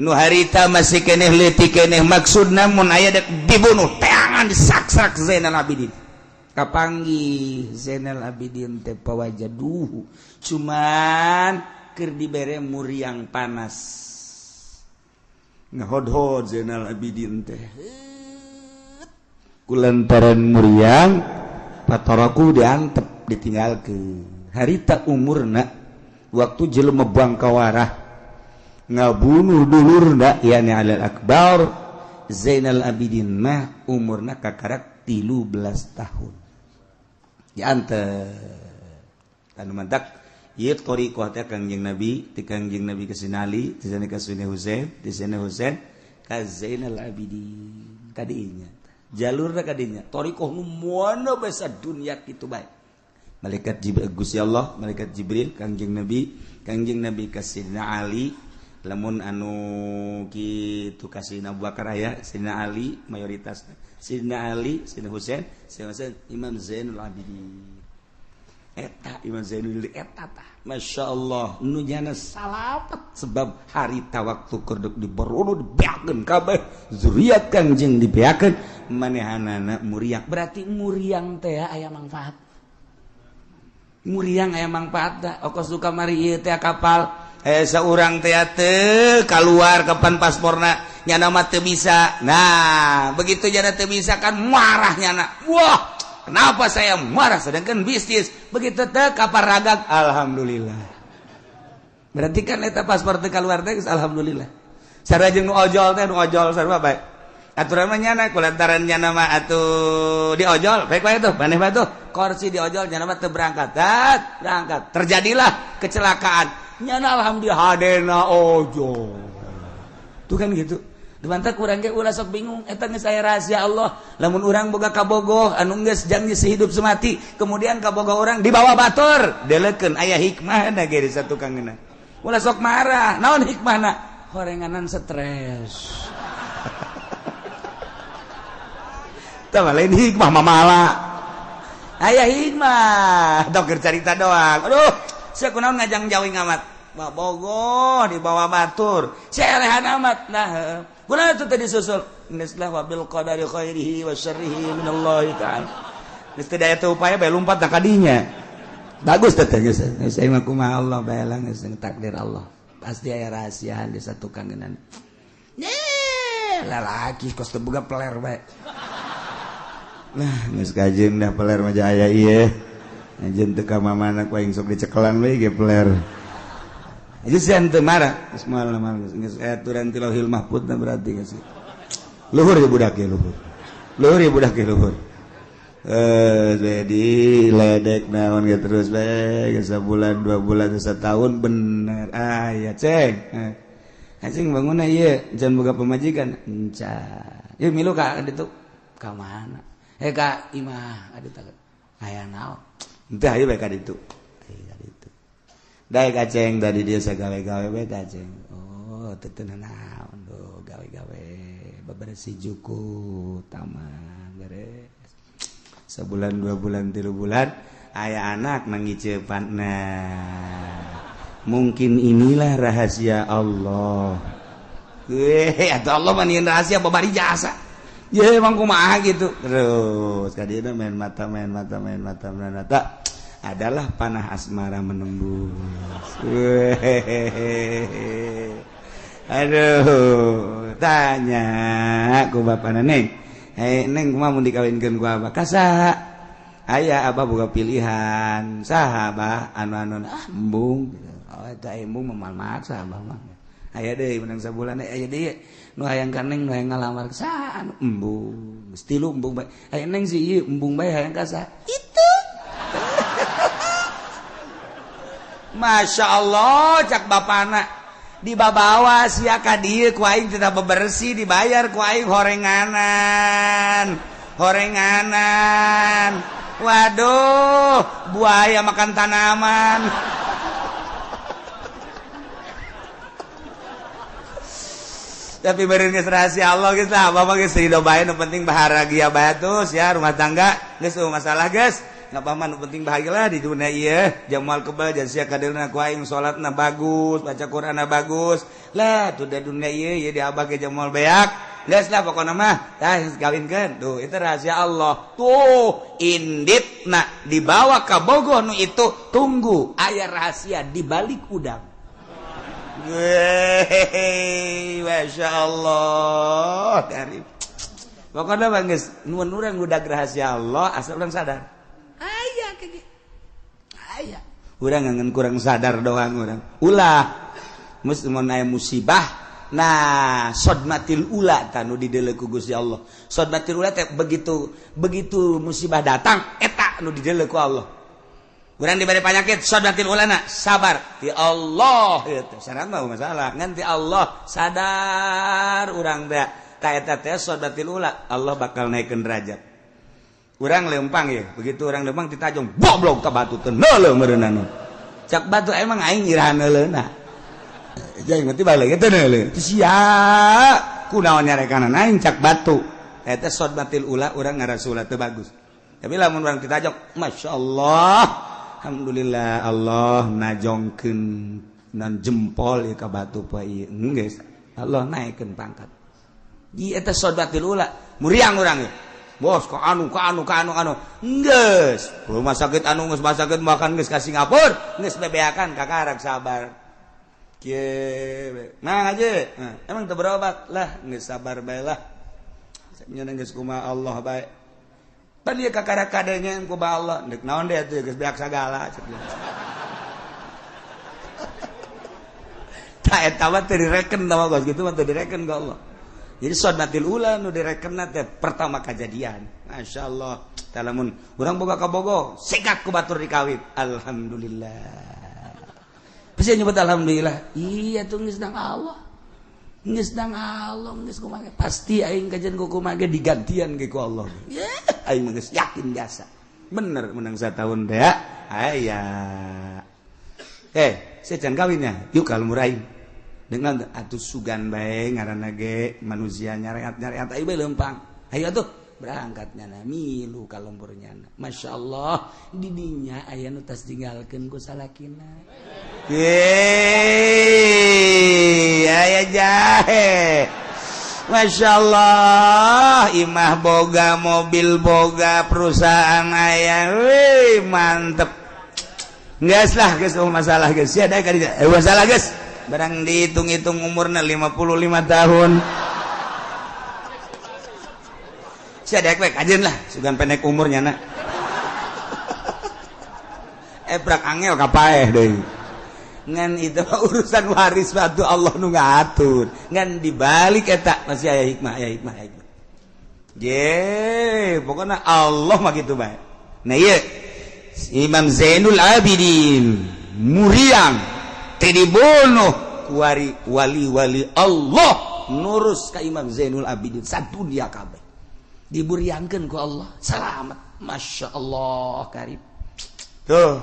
Nu harita masih keneh leutik keneh maksudna mun aya dek dibunuh teangan disaksak Zainal Abidin. Kapanggih Zainal Abidin teh pawajaduhu cuman keur dibere muriang panas ngahodhod Zainal Abidin teh kulantaran muriang pataraku diantep ditinggalkeun harita umurna waktu jelema bangkawarah ngabunuh dulurna yani Alil Akbar Zainal Abidin mah umurna kakarak 13 tahun diantep anu mantak ieu thariqah teh Kangjeng Nabi ti Kangjeng Nabi ka Sina Ali ti sana ka Sina Husain ti Sina Husain ka Zainal Abidin kadinya jalurna kadinya thariqah nu moana basa dunya kitu bae malaikat Jibril Gusti Allah malaikat Jibril Kangjeng Nabi ka Sidina Ali lamun anu kitu ka Sidina Abu Bakar aya Sidina Ali mayoritas Sidina Ali Sidina Husain Sidina Husain Imam Zainul Abidin eta Imam Zainul eta tah Masya Allah nu nyana salamet sebab harita waktu keur diberono dibeakeun kabeh zuriat Kangjeng dibeakeun manehanana muriang berarti muriang teh aya manfaat. Muriang aya mangfaatna okos duka mari ieu teh kapal seorang teh teu keluar kapan pasporna nyana mah teu bisa. Nah, begitu nyana teu bisa kan marah nyana. Wah, kenapa saya marah sedangkan bisnis begitu teh kapal ragag alhamdulillah. Berarti kan eta paspor teu keluar teh alhamdulillah. Sarua jeung nu ojol teh nu ojol sarua bae. Aturan mah nyana kulantaran nyana mah atuh diojol baik bae tuh maneh bae tuh kursi diojol nyana mah teu berangkat. Dat, berangkat. Terjadilah kecelakaan. Nyana alhamdulillah hadena ojol. Tuh kan gitu. Dibantak urang ge ulah sok bingung eta geus aya rahasia Allah. Lamun urang boga kabogoh anu geus janji sehidup semati, kemudian kabogoh urang dibawa batur, delekeun aya hikmahna ge di satukangeuna. Ulah sok marah, naon hikmahna? Horenganan stres. Tah lain hikmah mamala. Aya hikmah, dokter carita doang. Aduh, sia kunaon ngajang jauh amat. Bogoh dibawa batur. Sia elehan amat. Nah, kunaon itu tadi susul? Geus lah wabil qadari khairihi wa syarrihi minallahi ta'ala. Geus teu daya teu upaya bae lumpat ka dinya. Bagus teh geus. Geus mah kumaha Allah bae lah geus takdir Allah. Pasti aya rahasiaan di satu kangenan. Nih, lalaki kos teu boga peler bae. Nah, geus kajeun dah peler mah aya ieu. Anjeun teu ka mamana ku aing sok dicekelan we ge peler. Aja sih teu marah, geus moal mah geus aturan ti Lauhil Mahfudna berarti geus. Luhur ya budak ya luhur. Luhur ya budak ya luhur. Jadi ledek naon ge terus bae geus sabulan, 2 bulan, setahun bener. Ah ya ceng. Anjing bangunna ieu jangan boga pamajikan. Encan. Ieu milu ka ditu ka mana? Ka imah aduh takut. Aya naon? Henteu hayu bae ka ditu. Hayu ka ditu. Daek aceng tadi dia sagawe-gawe bae aceng. Oh, teu teu naon do gawe-gawe bebersih juku taman beres. Sebulan, 2 bulan, 3 bulan aya anak nangiceupan. Nah, mungkin inilah rahasia Allah. Weh, atau Allah mah nieun rahasia babari jasa. Ya emang kumaha gitu. Terus kadieuna main mata main mata main mata main mata adalah panah asmara menembus. Weh. Aduh, tanya ku bapana neng. Hei neng kumaha mun dikawinkeun ku abah? Ka saha? Aya abah boga pilihan. Saha abah? Anu-anu ah embung. Oh eta embung mah maksa abah mah. Aya deui menang sabulan aya deui nu hayang ka neng nu hayang ngalamar saha anu embung. Geus tilu embung bae. Aya neng si ieu embung bae hayang ka saha? Itu. Masya Allah cak bapana dibabawa sia ka dieu ku aing teu bebersih dibayar ku aing horenganan. Horenganan. Waduh, buaya makan tanaman. Tapi beureun geus rahasia Allah geus lah, bapak geus ridho bae nu penting bahagia bae terus ya rumah tangga geus eueuh masalah geus. Ngapa mah nu penting bahagialah di dunia ieu, jamal kebal jan sia kadeulna ku aing salatna bagus, baca Qur'anna bagus. Lah tuh da dunia ieu ieu di abah ge jamal beak. Geus lah pokona mah tah geus kawinkeun. Tuh itu rahasia Allah. Tuh inditna dibawa ka bogoh nu itu tunggu aya rahasia di balik udang. Weh, Masya Allah dari pokoknya mah geus nuhun urang udah rahasia Allah asal urang sadar. Aya kayak aya urang ngan kurang sadar doang urang. Ulah geus mun aya musibah nah sodmatil ula tanu dideuleu ku Gusti Allah. Sodmatil ula teh begitu begitu musibah datang eta nu dideuleu ku Allah. Urang diberi penyakit sodmatil ulana sabar ti Allah itu saran mah masalah ngan ti Allah sadar urang teh ka eta teh sodmatil ula Allah bakal naikeun derajat. Urang lempang ya, begitu urang lempang ditajong goblok ka batu teh neuleuh meureunana. Cak batu emang aing irahan neuleuna. Jeung berarti balik teh neuleuh. Sia kunaon nyarekanana aing cak batu. Eta sodmatil ula urang ngarasula teu bagus. Tapi lamun urang ditajong masyaallah alhamdulillah Allah najongkeun nan jempol ieu ka batu poe ieu. Geus Allah naikeun pangkat. Ieu eta sodmatil ula muriang urang ieu. Bos ka anu ka anu ka anu anu. Geus, rumah sakit anu geus rumah sakit makan geus ka Singapura, geus bebeakan kakarak sabar. Kieu. Nah aja. Nah, emang teu berobat lah, geus sabar bae lah. Nya geus kumaha Allah bae. Pan ieu kakarak kadenya kumaha Allah, deuk naon deui atuh geus beak sagala cek. Tah eta mah teu direken tah mah gitu mah teu direken ka Allah. Jadi sunnatil ula nu direkenna teh pertama kajadian. Masyaallah. Tah lamun urang boga ka bogo, sikat ku batur dikawin. Alhamdulillah. Pasti nyebut alhamdulillah. Iya tuh geus dang Allah. Geus dang Allah geus kumaha. Pasti aing kajian ku kumaha ge digantian ge ku Allah. Aing mah geus yakin biasa. Bener menang satahun teh. Aya. Saya can kawinnya. Yuk kalau murahin. Dengan atuh sugan bae ngaranna ge manusia nyareat-nyareat ayo bae leumpang. Ayo atuh berangkat nyana milu ka lembur nyana. Masyaallah didinya aya nu tas tinggalkeun ku salakina. Yeay, aya jahe. Masyaallah imah boga, mobil boga, perusahaan aya. Wih, mantep. Geus lah geus masalah geus. Sia da ka dieu. Masalah geus. Barang dihitung-hitung umurna 55 tahun. Sia daek we kajeun lah, sugan pendek umurnya na. Prak angel kapaeh deui. Ngan itu urusan waris batu Allah nu ngatur. Ngan dibalik eta masih aya hikmah, aya hikmah, aya hikmah. Ye, pokokna Allah mah kitu bae. Nah ieu Imam Zainul Abidin muriang teh dibunuh kuari wali-wali Allah nurus ka Imam Zainul Abidin sadunia kabeh diburiangkeun ku Allah selamat. Masya Allah karib tuh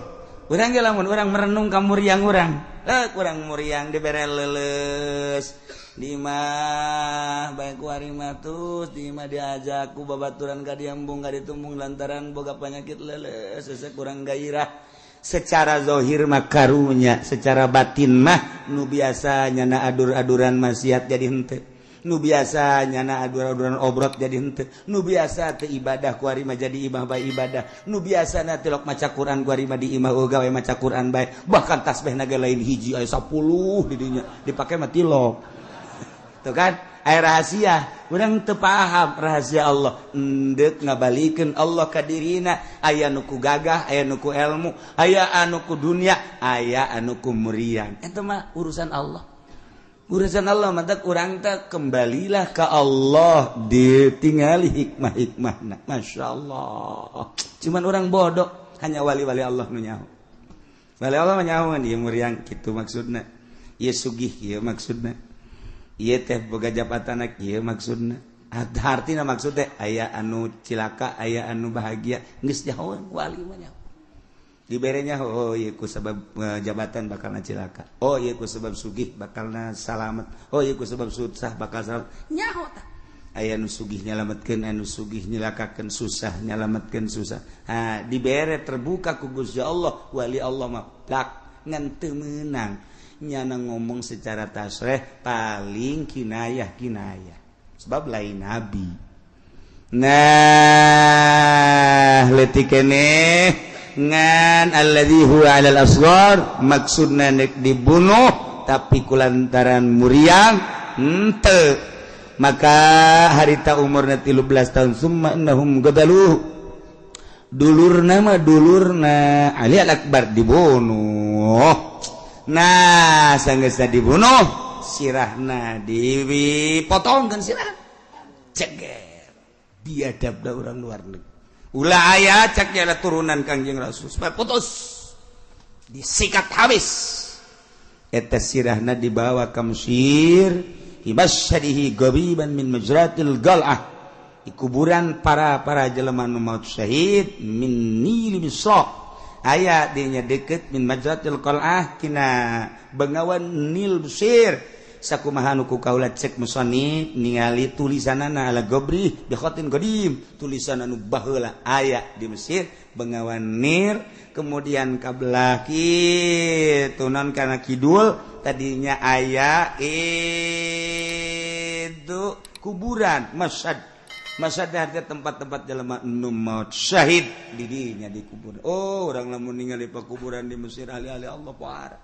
urang ge lamun urang merenung ka muriang urang kurang muriang dibere leuleus di imah bae ku ari mah tus di imah diajak ku babaturan ka diembung ka ditumbung lantaran boga penyakit leuleus sesek kurang gairah. Secara zahir mah karunya, secara batin mah nu biasa nyana adur-aduran maksiat jadi henteu, nu biasa nyana adur-aduran obrot jadi henteu, nu biasa teu ibadah ku ari mah jadi imah bae ibadah, nu biasa na tilok maca Quran ku ari mah di imah gawe maca Quran bae, bahkan tasbihna ge lain hiji aya 10 di dinya dipake mah tilok. Tuh kan aya rahasia, urang teu paham rahasia Allah. Endek ngabalikeun Allah ka dirina, aya nu ku gagah, aya nu ku ilmu, aya anu ku dunia, aya anu ku muriang. Eta mah urusan Allah. Urusan Allah mantak urang teh kembalilah ka Allah ditingali hikmah-hikmahna. Masyaallah. Cuman orang bodoh, hanya wali-wali Allah nu nyaho. Wali Allah mah nyaho ieu muriang kitu maksudna. Ieu sugih ieu maksudna. Ieu teh boga jabatan ieu maksudna. Hartina maksud teh aya anu cilaka, aya anu bahagia, geus nyahoan wali mah nyaho. Diberenya oh ieu ku sebab jabatan bakalna cilaka. Oh ieu ku sebab sugih bakalna salamet. Oh ieu ku sebab susah bakal salamet. Nyaho tah. Aya anu sugih nyalametkeun, anu sugih nyilakakeun, susah nyalametkeun susah. Ha dibere terbuka ku Gusti Allah, wali Allah mah plak ngan teu meunang. Nyana ngomong secara tasreh paling kinayah-kinayah sebab lain nabi. Nah leutik keneh ngan alladzi huwa 'alal asghar maksudna nek dibunuh tapi kulantaran muriang henteu maka harita umurna 13 tahun summa innahum gadaluh dulurna mah dulurna Ali al-Akbar dibunuh. Nah sanggeusna dibunuh sirahna dipotongkeun sirah ceger biadab da urang luar negeri ulah aya cak nyala turunan Kangjeng Rasul supaya putus disikat habis eta sirahna dibawa ka Mesir hibasyadihi gabiban min majratil gal'ah di kuburan para jelema nu maut syahid min nil Misra aya dinya deket min majratil qal'ah kina bengawan Nil Mesir sakumaha nu ku kaula cek musannif ningali tulisanana ala gobri bi khatin qadim tulisan anu baheula aya di Mesir bengawan Nil kemudian ka belah kitu non kana kidul tadinya aya itu kuburan masyad Masa teh tempat-tempat jelema nu maut syahid di dinya dikubur. Oh, urang lamun ningali pekuburan di Mesir, ahli-ahli Allah pohara.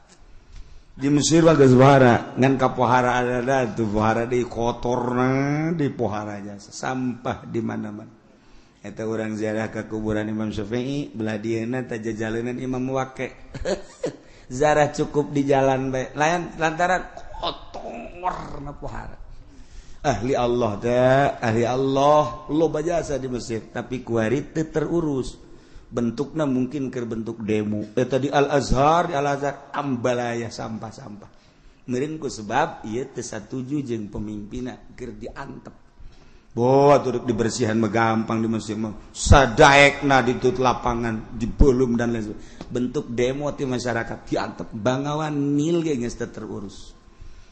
Di Mesir mah geus pohara, ngan kapohara ada tuh pohara di kotorna, di pohara jasa sampah di mana-mana. Eta urang ziarah ke kuburan Imam Syafi'i belah dieuna teh jajalenan Imam Waqi. Ziarah cukup di jalan bae. Lain lantaran kotor na pohara. Ahli Allah teh, ahli Allah loba jasa di Mesir, tapi kuari teu terurus. Bentukna mungkin keur bentuk demo. Eta di Al Azhar, di Al Azhar ambalaya sampah-sampah. Meureun ku sebab ieu teu satuju jeung pemimpinna keur diantep. Boh, atuh dibersihan mah gampang di Mesir mah. Sadaekna ditut lapangan, dibelum dan lain sebagainya. Bentuk demo ti masyarakat diantep Bangawan Nil ge geus teu terurus.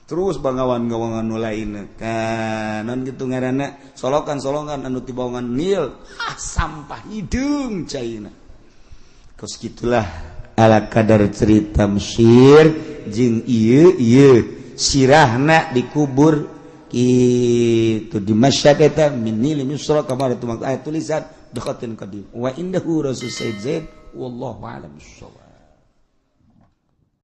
Terus bangawan-gawangan nu lain kan non kitu ngaranna solokan-solokan anu ti bawangan Nil, ah sampah hideung caina. Kos kitulah ala kadar cerita Mesir jeung ieu ieu sirahna dikubur itu di Masyhad eta min Nil Misra kamar itu ayat tulisan bi khatin qadim wa indahu rasul Sayyid Zaid wallahu a'lam bissawab.